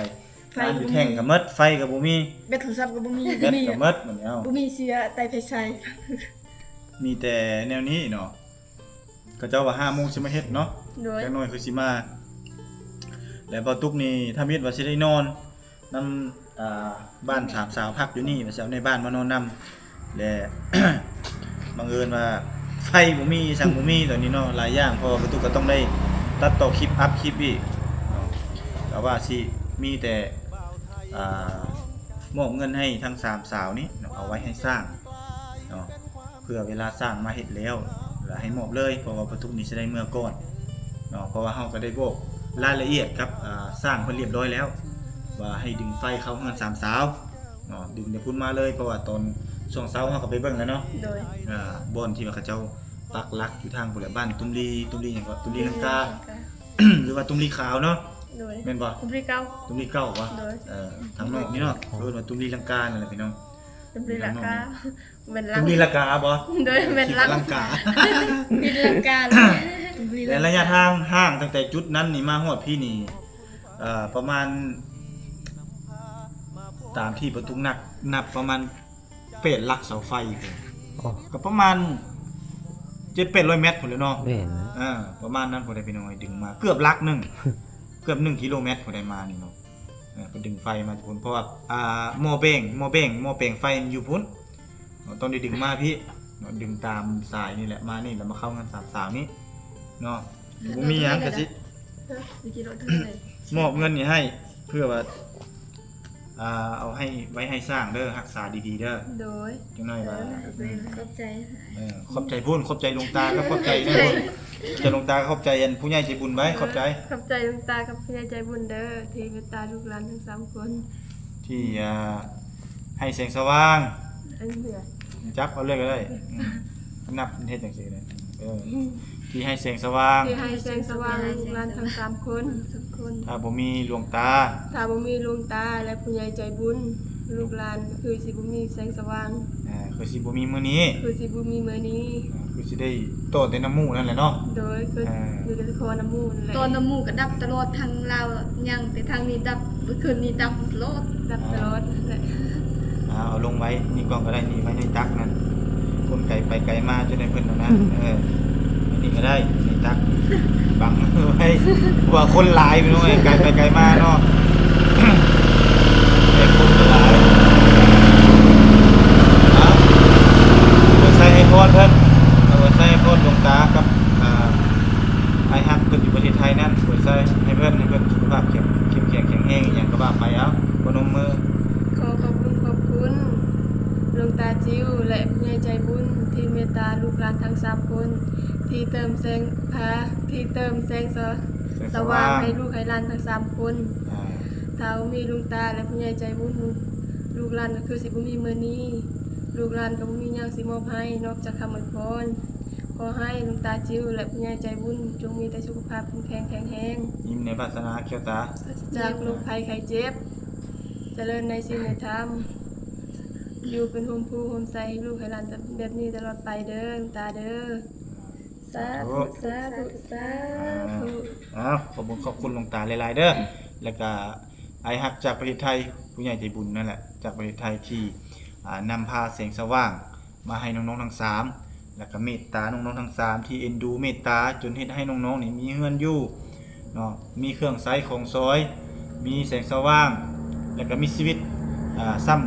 ໄຟ ນ້ຳຢູ່ແທ້ງກໍໝົດ, ໄຟກໍບໍ່ມີ, ແບັດໂທລະສັບກໍບໍ່ມີ, ແບັດກໍໝົດມື້ນີ້. ເອົ້າ ບໍ່ມີເສຍໄຕ້ໄຟໃສ່, ມີແຕ່ແນວນີ້ເນາະ. ເຂົາເຈົ້າວ່າຫ້າໂມງຊິມາເຮັດເນາະ. ໂດຍ ຈັກໜ້ອຍຄືຊິມາ. ແລະ ບ່າວຕຸກນີ້ທຳອິດວ່າຊິໄດ້ນອນນຳ ອ່າ ບ້ານສາມສາວ ພັກຢູ່ນີ້ວ່າຊິເອົາໃນບ້ານມານອນນຳ. ແລະ ບັງເອີນວ່າໄຟບໍ່ມີ ສັງບໍ່ມີຕອນນີ້ເນາະ, ຫຼາຍຢ່າງ, ເພາະວ່າບ່າວຕຸກກໍຕ້ອງໄດ້ຕັດຕໍ່ຄລິບ ອັບຄລິບອີກເນາະ. ກໍວ່າຊິມີແຕ່ ອ່າ ມອບເງິນໃຫ້ທັງສາມສາວນີ້ເນາະ, ເອົາໄວ້ໃຫ້ຊ່າງເນາະ. ເພື່ອເວລາຊ່າງມາເຮັດແລ້ວ ລະໃຫ້ມອບເລີຍ, ເພາະວ່າບ່າວຕຸກນີ້ຊິໄດ້ເມືອກ່ອນເນາະ, ເພາະວ່າເຮົາກໍໄດ້ບອກລາຍລະອຽດກັບ ອ່າ ຊ່າງເພິ່ນລຽບຮ້ອຍແລ້ວ ວ່າໃຫ້ດຶງໄຟເຂົ້າເຮືອນສາມສາວເນາະ, ດຶງແຕ່ພຸ້ນມາເລີຍ, ເພາະວ່າຕອນຊ່ວງເຊົ້າເຮົາກໍໄປເບິ່ງແລ້ວເນາະ. ໂດຍ ອ່າ ບ່ອນທີ່ວ່າເຂົາເຈົ້າປັກຫຼັກຢູ່ທາງພຸ້ນແຫຼະ, ບ້ານຕຸ້ມລີ, ຕຸ້ມລີຫຍັງເກາະ? ຕຸ້ມລີລັງກາ ຕຸ້ມລີລັງກາ ຫຼືວ່າຕຸ້ມລີຂາວເນາະ? ໂດຍ ແມ່ນບໍ່? ຕຸ້ມລີເກົ່າ ຕຸ້ມລີເກົ່າບໍ່? ໂດຍ ເອີ ທາງນອກນີ້ເນາະ ເອີ້ນວ່າຕຸ້ມລີລັງການັ້ນແຫຼະພີ່ນ້ອງ. ຕຸ້ມລີລັງກາ ແມ່ນລັງ ຕຸ້ມລີລະກາບໍ່? ໂດຍ ແມ່ນລັງ ລັງກາ ຕີລັງກາ ແລະ ລະຍະທາງຫ່າງຕັ້ງແຕ່ຈຸດນັ້ນນີ້ມາຮອດພີ້ນີ້ ເອີ ປະມານ ຕາມທີ່ປະຕຸກນັບ ນັບປະມານແປດຫຼັກເສົາໄຟພຸ້ນ. ໂອ້ ກໍປະມານເຈັດແປດຮ້ອຍແມັດພຸ້ນແຫຼະເນາະ. ແມ່ນ ເອີ ປະມານນັ້ນພຸ້ນແຫຼະພີ່ນ້ອງເອີຍ, ດຶງມາເກືອບຫຼັກໜຶ່ງ ເກືອບໜຶ່ງກິໂລແມັດພຸ້ນໄດ້ມານີ້ເນາະ. ເອີ ເພິ່ນດຶງໄຟມາພຸ້ນ ເພາະວ່າ ອ່າ ໝໍ້ແປງ ໝໍ້ແປງ ໝໍ້ແປງໄຟມັນຢູ່ພຸ້ນເນາະ, ຕ້ອງໄດ້ດຶງມາພີ້ເນາະ, ດຶງຕາມສາຍນີ້ແຫຼະມານີ້ ແລ້ວມາເຂົ້າເຮືອນສາມສາວນີ້ເນາະ. ບໍ່ມີຫຍັງ ກະຊິ ຮະ ໄປຂີ່ລົດເທື່ອໃດ ມອບເງິນນີ້ໃຫ້ ເພື່ອວ່າ ອ່າ ເອົາໃຫ້ ໄວ້ໃຫ້ຊ່າງເດີ, ຮັກສາດີໆເດີ. ໂດຍ ຈັກໜ້ອຍວ່າ ເອີ ຂອບໃຈ ເອີ ຂອບໃຈພຸ້ນ, ຂອບໃຈຫຼວງຕາ ກັບຂອບໃຈ ຂອບໃຈຫຼວງຕາ ຂອບໃຈອັນຜູ້ໃຫຍ່ໃຈບຸນໄວ້. ເອີ ຂອບໃຈ ຂອບໃຈຫຼວງຕາກັບຜູ້ໃຫຍ່ໃຈບຸນເດີ ທີ່ເມດຕາລູກຫຼານທັງສາມຄົນ ທີ່ ອ່າ ໃຫ້ແສງສະຫວ່າງ ອັນເຫຼືອ ຈັບເອົາເລີຍກໍໄດ້. ອືມ ນັບເຮັດຈັ່ງຊີ້ນະ. ເອີ ທີ່ໃຫ້ແສງສະຫວ່າງ ທີ່ໃຫ້ແສງສະຫວ່າງລູກຫຼານທັງສາມຄົນ. ຖ້າບໍ່ມີຫຼວງຕາ ຖ້າບໍ່ມີຫຼວງຕາ ແລະ ຜູ້ໃຫຍ່ໃຈບຸນ ລູກຫຼານກໍຄືຊິບໍ່ມີແສງສະຫວ່າງ. ອ່າ ຄືຊິບໍ່ມີມື້ນີ້ ຄືຊິບໍ່ມີມື້ນີ້. ອ່າ ຄືຊິໄດ້ຕໍ່ແຕ່ນ້ຳໝູ່ນັ້ນແຫຼະເນາະ. ໂດຍ ຄື ອ່າ ຢູ່ແຕ່ຂໍນ້ຳໝູ່ນັ້ນແຫຼະ. ຕໍ່ນ້ຳໝູ່ກໍດັບຕະຫຼອດ, ທາງລາວຍັງ ແຕ່ທາງນີ້ດັບ, ມື້ຄືນນີ້ດັບຕະຫຼອດ ດັບຕະຫຼອດ. ອ່າ ນັ້ນແຫຼະ. ອ່າ ເອົາລົງໄວ້ນີ້ກ່ອນກໍໄດ້, ນີ້ໄວ້ໃນຕັກນັ້ນ. ຄົນໄກໄປໄກມາ ຈະໄດ້ເພິ່ນນັ້ນນະ. ເອີ ນີ້ກໍໄດ້ ໃນຕັກບັງໄວ້ ເພາະວ່າຄົນຫຼາຍພີ່ນ້ອງເອີຍ, ໄກໄປໄກມາເນາະ. ແຕ່ຄົນກໍຫຼາຍ. ເອົາ ອວຍໄຊໃຫ້ພອນເພິ່ນ, ອວຍໄຊໃຫ້ພອນຫຼວງຕາກັບ ອ່າ ອ້າຍຮັກເພິ່ນຢູ່ປະເທດໄທນັ້ນ, ອວຍໄຊໃຫ້ເພິ່ນ, ໃຫ້ເພິ່ນສຸຂະພາບເຂັ້ມ ເຂັ້ມແຂງແຂງແຮງ ອີ່ຫຍັງກໍວ່າໄປ. ເອົາ ປະນົມມື. ຂໍຂອບຄຸນຂອບຄຸນຫຼວງຕາຈິ້ວ ແລະ ຜູ້ໃຫຍ່ໃຈບຸນ ທີ່ເມດຕາລູກຫຼານທັງສາມຄົນ ທີ່ເຕີມແສງພາ ທີ່ເຕີມແສງສະ ແສງສະຫວ່າງ ສະຫວ່າງໃຫ້ລູກໃຫ້ຫຼານທັງສາມຄົນ. ອ່າ ຖ້າບໍ່ມີຫຼວງຕາ ແລະ ຜູ້ໃຫຍ່ໃຈບຸນ ລູກຫຼານກໍຄືຊິບໍ່ມີມື້ນີ້, ລູກຫຼານກໍບໍ່ມີຫຍັງຊິມອບໃຫ້ ນອກຈາກຄຳອວຍພອນ. ຂໍໃຫ້ຫຼວງຕາຈິ້ວ ແລະ ຜູ້ໃຫຍ່ໃຈບຸນ ຈົ່ງມີແຕ່ສຸຂະພາບເຂັ້ມແຂງແຂງແຮງ, ຍິ້ມໃນວາດສະໜາແກ້ວຕາ, ປາສະຈາກໂລກໄພໄຂ້ເຈັບ, ຈະເລີນໃນສິນໃນທຳ, ຢູ່ເປັນຮົ່ມໂພຮົ່ມໄຊໃຫ້ລູກໃຫ້ຫຼານແບບນີ້ຕະຫຼອດໄປເດີ ຫຼວງຕາເດີ. ສາທຸ ສາທຸ ສາທຸ. ອ້າວ ຂອບຄຸນຂອບຄຸນຫຼວງຕາຫຼາຍໆເດີ. ແລ້ວກະອ້າຍຮັກຈາກປະເທດໄທ ຜູ້ໃຫຍ່ໃຈບຸນນັ້ນແຫຼະ ຈາກປະເທດໄທທີ່ ອ່າ ນຳພາແສງສະຫວ່າງມາໃຫ້ນ້ອງໆທັງສາມ ແລ້ວກະເມດຕານ້ອງໆທັງສາມ ທີ່ເອັນດູເມດຕາຈົນເຮັດໃຫ້ນ້ອງໆນີ້ມີເຮືອນຢູ່ເນາະ, ມີເຄື່ອງໃຊ້ຂອງສອຍ ມີແສງສະຫວ່າງ ແລ້ວກໍມີຊີວິດ ອ່າ ຊ້ຳ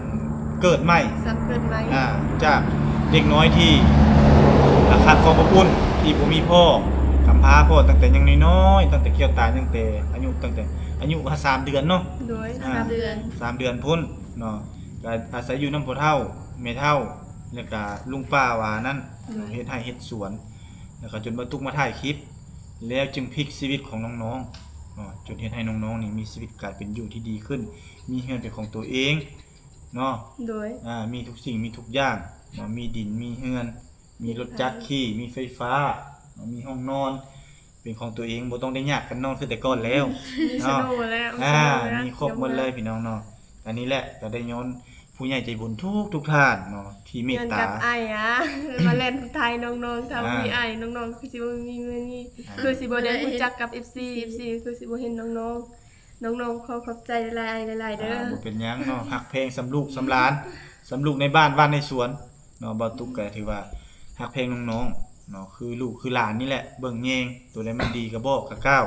ເກີດໃໝ່ ຊ້ຳເກີດໃໝ່ ອ່າ ຈາກເດັກນ້ອຍທີ່ ອ່າ ຂາດຄວາມອົບອຸ່ນ ທີ່ບໍ່ມີພໍ່ ກຳພ້າພໍ່ຕັ້ງແຕ່ຍັງນ້ອຍໆ ຕັ້ງແຕ່ແກ້ວຕາ ຕັ້ງແຕ່ອາຍຸ ຕັ້ງແຕ່ອາຍຸສາມເດືອນເນາະ. ໂດຍ ອ່າ ສາມເດືອນ ສາມເດືອນພຸ້ນເນາະ ກໍອາໄສຢູ່ນຳພໍ່ເຖົ້າ ແມ່ເຖົ້າ ແລ້ວກໍລຸງປ້າວ່ານັ້ນ ໂດຍ ເຮັດໄຮ່ເຮັດສວນ ແລ້ວກໍຈົນມາຕຸກມາຖ່າຍຄລິບ ແລ້ວຈຶ່ງພລິກຊີວິດຂອງນ້ອງ ເນາະ ຈົນເຮັດໃຫ້ນ້ອງໆນີ້ມີຊີວິດການເປັນຢູ່ທີ່ດີຂຶ້ນ, ມີເຮືອນເປັນຂອງຕົວເອງເນາະ. ໂດຍ ອາ ມີທຸກສິ່ງມີທຸກຢ່າງເນາະ, ມີດິນມີເຮືອນ, ມີລົດຈັກຂີ່, ມີໄຟຟ້າເນາະ, ມີຫ້ອງນອນເປັນຂອງຕົວເອງ, ບໍ່ຕ້ອງໄດ້ຍາກກັນນອນຄືແຕ່ກ່ອນແລ້ວເນາະ. ມີສະໂນແລ້ວ ອາ ມີຄອບໝົດເລີຍພີ່ນ້ອງເນາະ. ອັນນີ້ແຫຼະກໍໄດ້ຍ້ອນ ຜູ້ໃຫຍ່ໃຈບຸນທຸກໆທ່ານເນາະ ທີ່ເມດຕາ ຍ້ອນກັບອ້າຍອະ ມາແລ່ນຖ່າຍນ້ອງໆ. ຖ້າບໍ່ມີອ້າຍ ນ້ອງໆຄືຊິບໍ່ມີມື້ນີ້ ອ່າ ຄືຊິບໍ່ໄດ້ຮູ້ຈັກກັບເອັຟຊີ ເອັຟຊີຄືຊິບໍ່ເຫັນນ້ອງໆ. ນ້ອງໆ ຂໍຂອບໃຈຫຼາຍໆ ຫຼາຍໆເດີ. ອ່າ ບໍ່ເປັນຫຍັງເນາະ, ຮັກແພງສ່ຳລູກສ່ຳຫຼານ ສ່ຳລູກໃນບ້ານ ບ້ານໃນສວນເນາະ. ບ່າວຕຸກກໍຖືວ່າຮັກແພງນ້ອງໆເນາະ ຄືລູກຄືຫຼານນີ້ແຫຼະ ເບິ່ງແຍງ ຕົວໃດມັນດີກໍບອກກໍກ່າວ.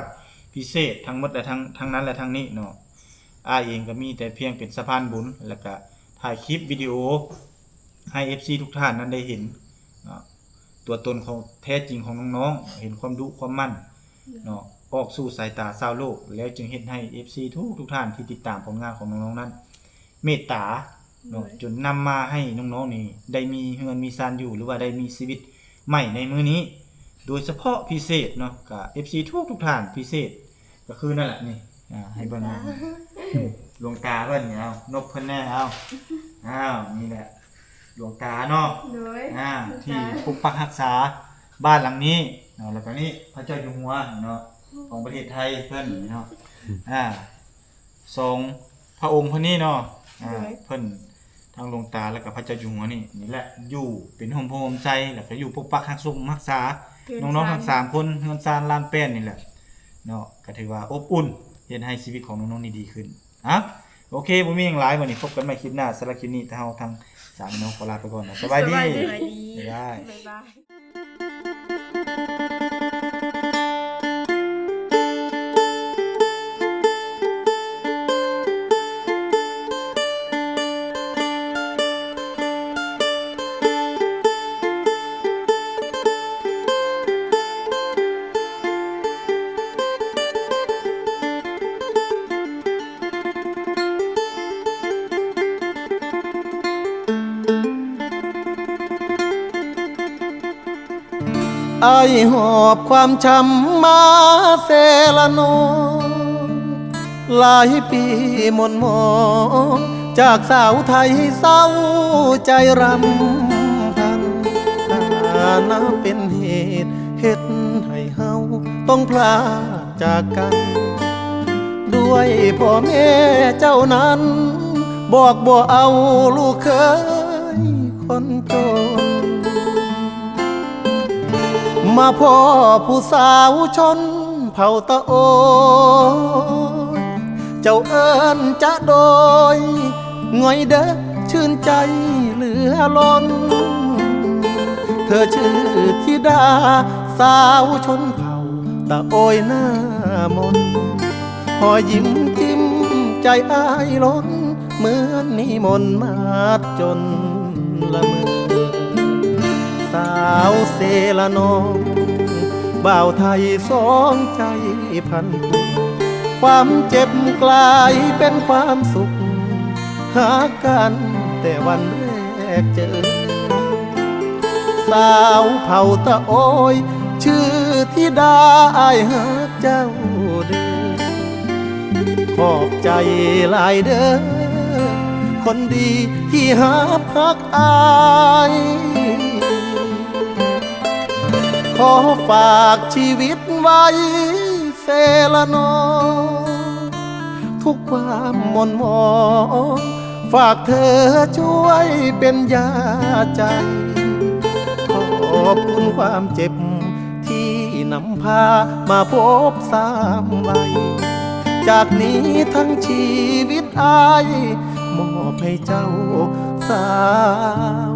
ພິເສດທັງໝົດ ແລະ ທັງ ທັງນັ້ນ ແລະ ທັງນີ້ເນາະ. ອ້າຍເອງກໍມີແຕ່ພຽງເປັນສະພານບຸນ ແລ້ວກະຖ່າຍຄລິບວິດີໂອໃຫ້ເອັຟຊີທຸກທ່ານນັ້ນໄດ້ເຫັນເນາະ ຕົວຕົນຂອງແທ້ຈິງຂອງນ້ອງໆ, ເຫັນຄວາມດຸຄວາມໝັ່ນເນາະ ອອກສູ່ສາຍຕາຊາວໂລກ, ແລ້ວຈຶ່ງເຮັດໃຫ້ເອັຟຊີທຸກໆທ່ານທີ່ຕິດຕາມຜົນງານຂອງນ້ອງໆນັ້ນເມດຕາເນາະ ໂດຍ ຈົນນຳມາໃຫ້ນ້ອງໆນີ້ໄດ້ມີເຮືອນມີຊານຢູ່ ຫຼືວ່າໄດ້ມີຊີວິດໃໝ່ໃນມື້ນີ້. ໂດຍສະເພາະພິເສດເນາະ ກະເອັຟຊີທຸກໆທ່ານ ພິເສດ ກໍຄືນັ້ນແຫຼະນີ້ ອ່າ ໃຫ້ເບິ່ງ ຫຼວງຕາ ຫຼວງຕາເພິ່ນນີ້ ເອົາ ນົບເພິ່ນແດ່ ເອົາ ອ້າວ ນີ້ແຫຼະ ຫຼວງຕາເນາະ ໂດຍ ອ່າ ທີ່ປົກປັກຮັກສາບ້ານຫຼັງນີ້ເນາະ. ແລ້ວກໍນີ້ພະເຈົ້າຢູ່ຫົວເນາະ ຂອງປະເທດໄທເພິ່ນເນາະ ອ່າ ສອງພະອົງເພິ່ນນີ້ເນາະ ອ່າ ໂດຍ ເພິ່ນ ທັງຫຼວງຕາ ແລ້ວກໍພະເຈົ້າຢູ່ຫົວນີ້ ນີ້ແຫຼະ ຢູ່ເປັນຮົ່ມໂພຮົ່ມໄຊ ແລ້ວກໍຢູ່ປົກປັກຮັກສົມຮັກສານ້ອງໆທັງສາມຄົນ ເຮືອນຊານລານແປ້ນນີ້ແຫຼະເນາະ. ກໍຖືວ່າອົບອຸ່ນ ເຮັດໃຫ້ຊີວິດຂອງນ້ອງໆນີ້ດີຂຶ້ນ. ອ່ະ ໂອເຄ ບໍ່ມີຫຍັງຫຼາຍ, ມື້ນີ້ພົບກັນໃໝ່ຄລິບໜ້າ. ສຳລັບຄລິບນີ້ ທາງເຮົາທັງສາມພີ່ນ້ອງຂໍລາໄປກ່ອນເນາະ. ສະບາຍດີ ສະບາຍດີ ສະບາຍດີ ບາຍບາຍ. ອ້າຍຫອບຄວາມຊ້ຳມາເຊລະໂນ ຫຼາຍປີໝົ່ນໝອງ ຈາກສາວໄທເສົ້າໃຈຣຳພັນ ຖານະເປັນເຫດເຮັດໃຫ້ເຮົາຕ້ອງພລາກຈາກກັນ ດ້ວຍພໍ່ແມ່ເຈົ້ານັ້ນ ບອກບໍ່ເອົາລູກເຂີຍຄົນຈົນ ມາພໍ້ຜູ້ສາວຊົນເຜົ່າຕະໂອຍ ເຈົ້າເອີ້ນຈະໂດຍ ງ່ອຍເດີ ຊື່ນໃຈເຫຼືອລົ້ນ ເທີຊື່ທິດາສາວຊົນເຜົ່າຕະໂອຍໜ້າມົນ ຮອຍຍິ້ມຈິ້ມໃຈອ້າຍລົ້ນ ເໝືອນນິມົນມາດຈົນລະເມີ ສາວເຊລະນອງ ບ່າວໄທສອງໃຈພັນຜູກ ຄວາມເຈັບກລາຍເປັນຄວາມສຸກ ຮັກກັນແຕ່ວັນແລກເຈີ ສາວເຜົ່າຕະໂອຍ ຊື່ທິດາ ອ້າຍຮັກເຈົ້າເດີ ຂອບໃຈຫຼາຍເດີ ຄົນດີທີ່ຮັບຮັກອ້າຍ ຂໍຝາກຊີວິດໄວ້ເຊລະນອງ ທຸກຄວາມໝົ່ນໝອງ ຝາກເທີຊ່ວຍເປັນຢາໃຈ ຂອບຄຸນຄວາມເຈັບ ທີ່ນຳພາມາພົບຊ້ຳໄວ້ ຈາກນີ້ທັງຊີວິດອ້າຍ ມອບໃຫ້ເຈົ້າສາວ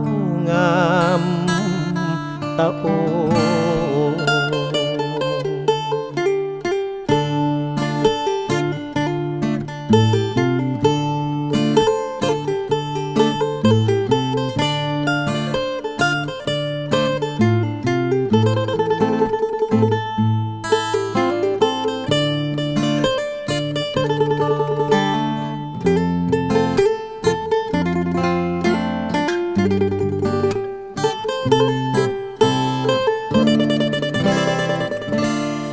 ງາມຕະໂອຍ.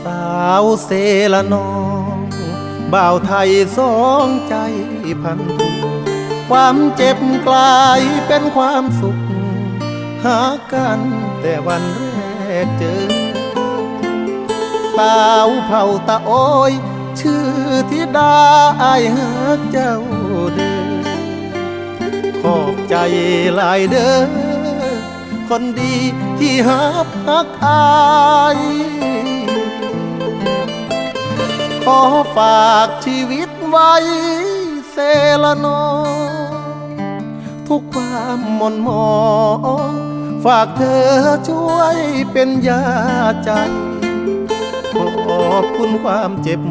ສາວເຊລະນອງ บ่าวไทยสองใจพันทุก ความเจ็บกลายเป็นความสุข หากันแต่วันแรกเจอ สาวเผ่าตะโอย ชื่อธิดา อ้ายฮักเจ้าเด้อ ขอบใจหลายเด้อ คนดีที่ฮับฮักอ้าย ขอฝากชีวิตไว้เสยละน้อ ทุกความหม่นหมอง ฝากเธอช่วยเป็นยาใจ ขอบคุณความเจ็บ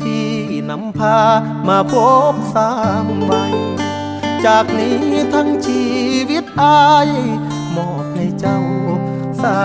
ที่นำพามาพบสามวัย จากนี้ทั้งชีวิตอ้ายมอบให้เจ้าสา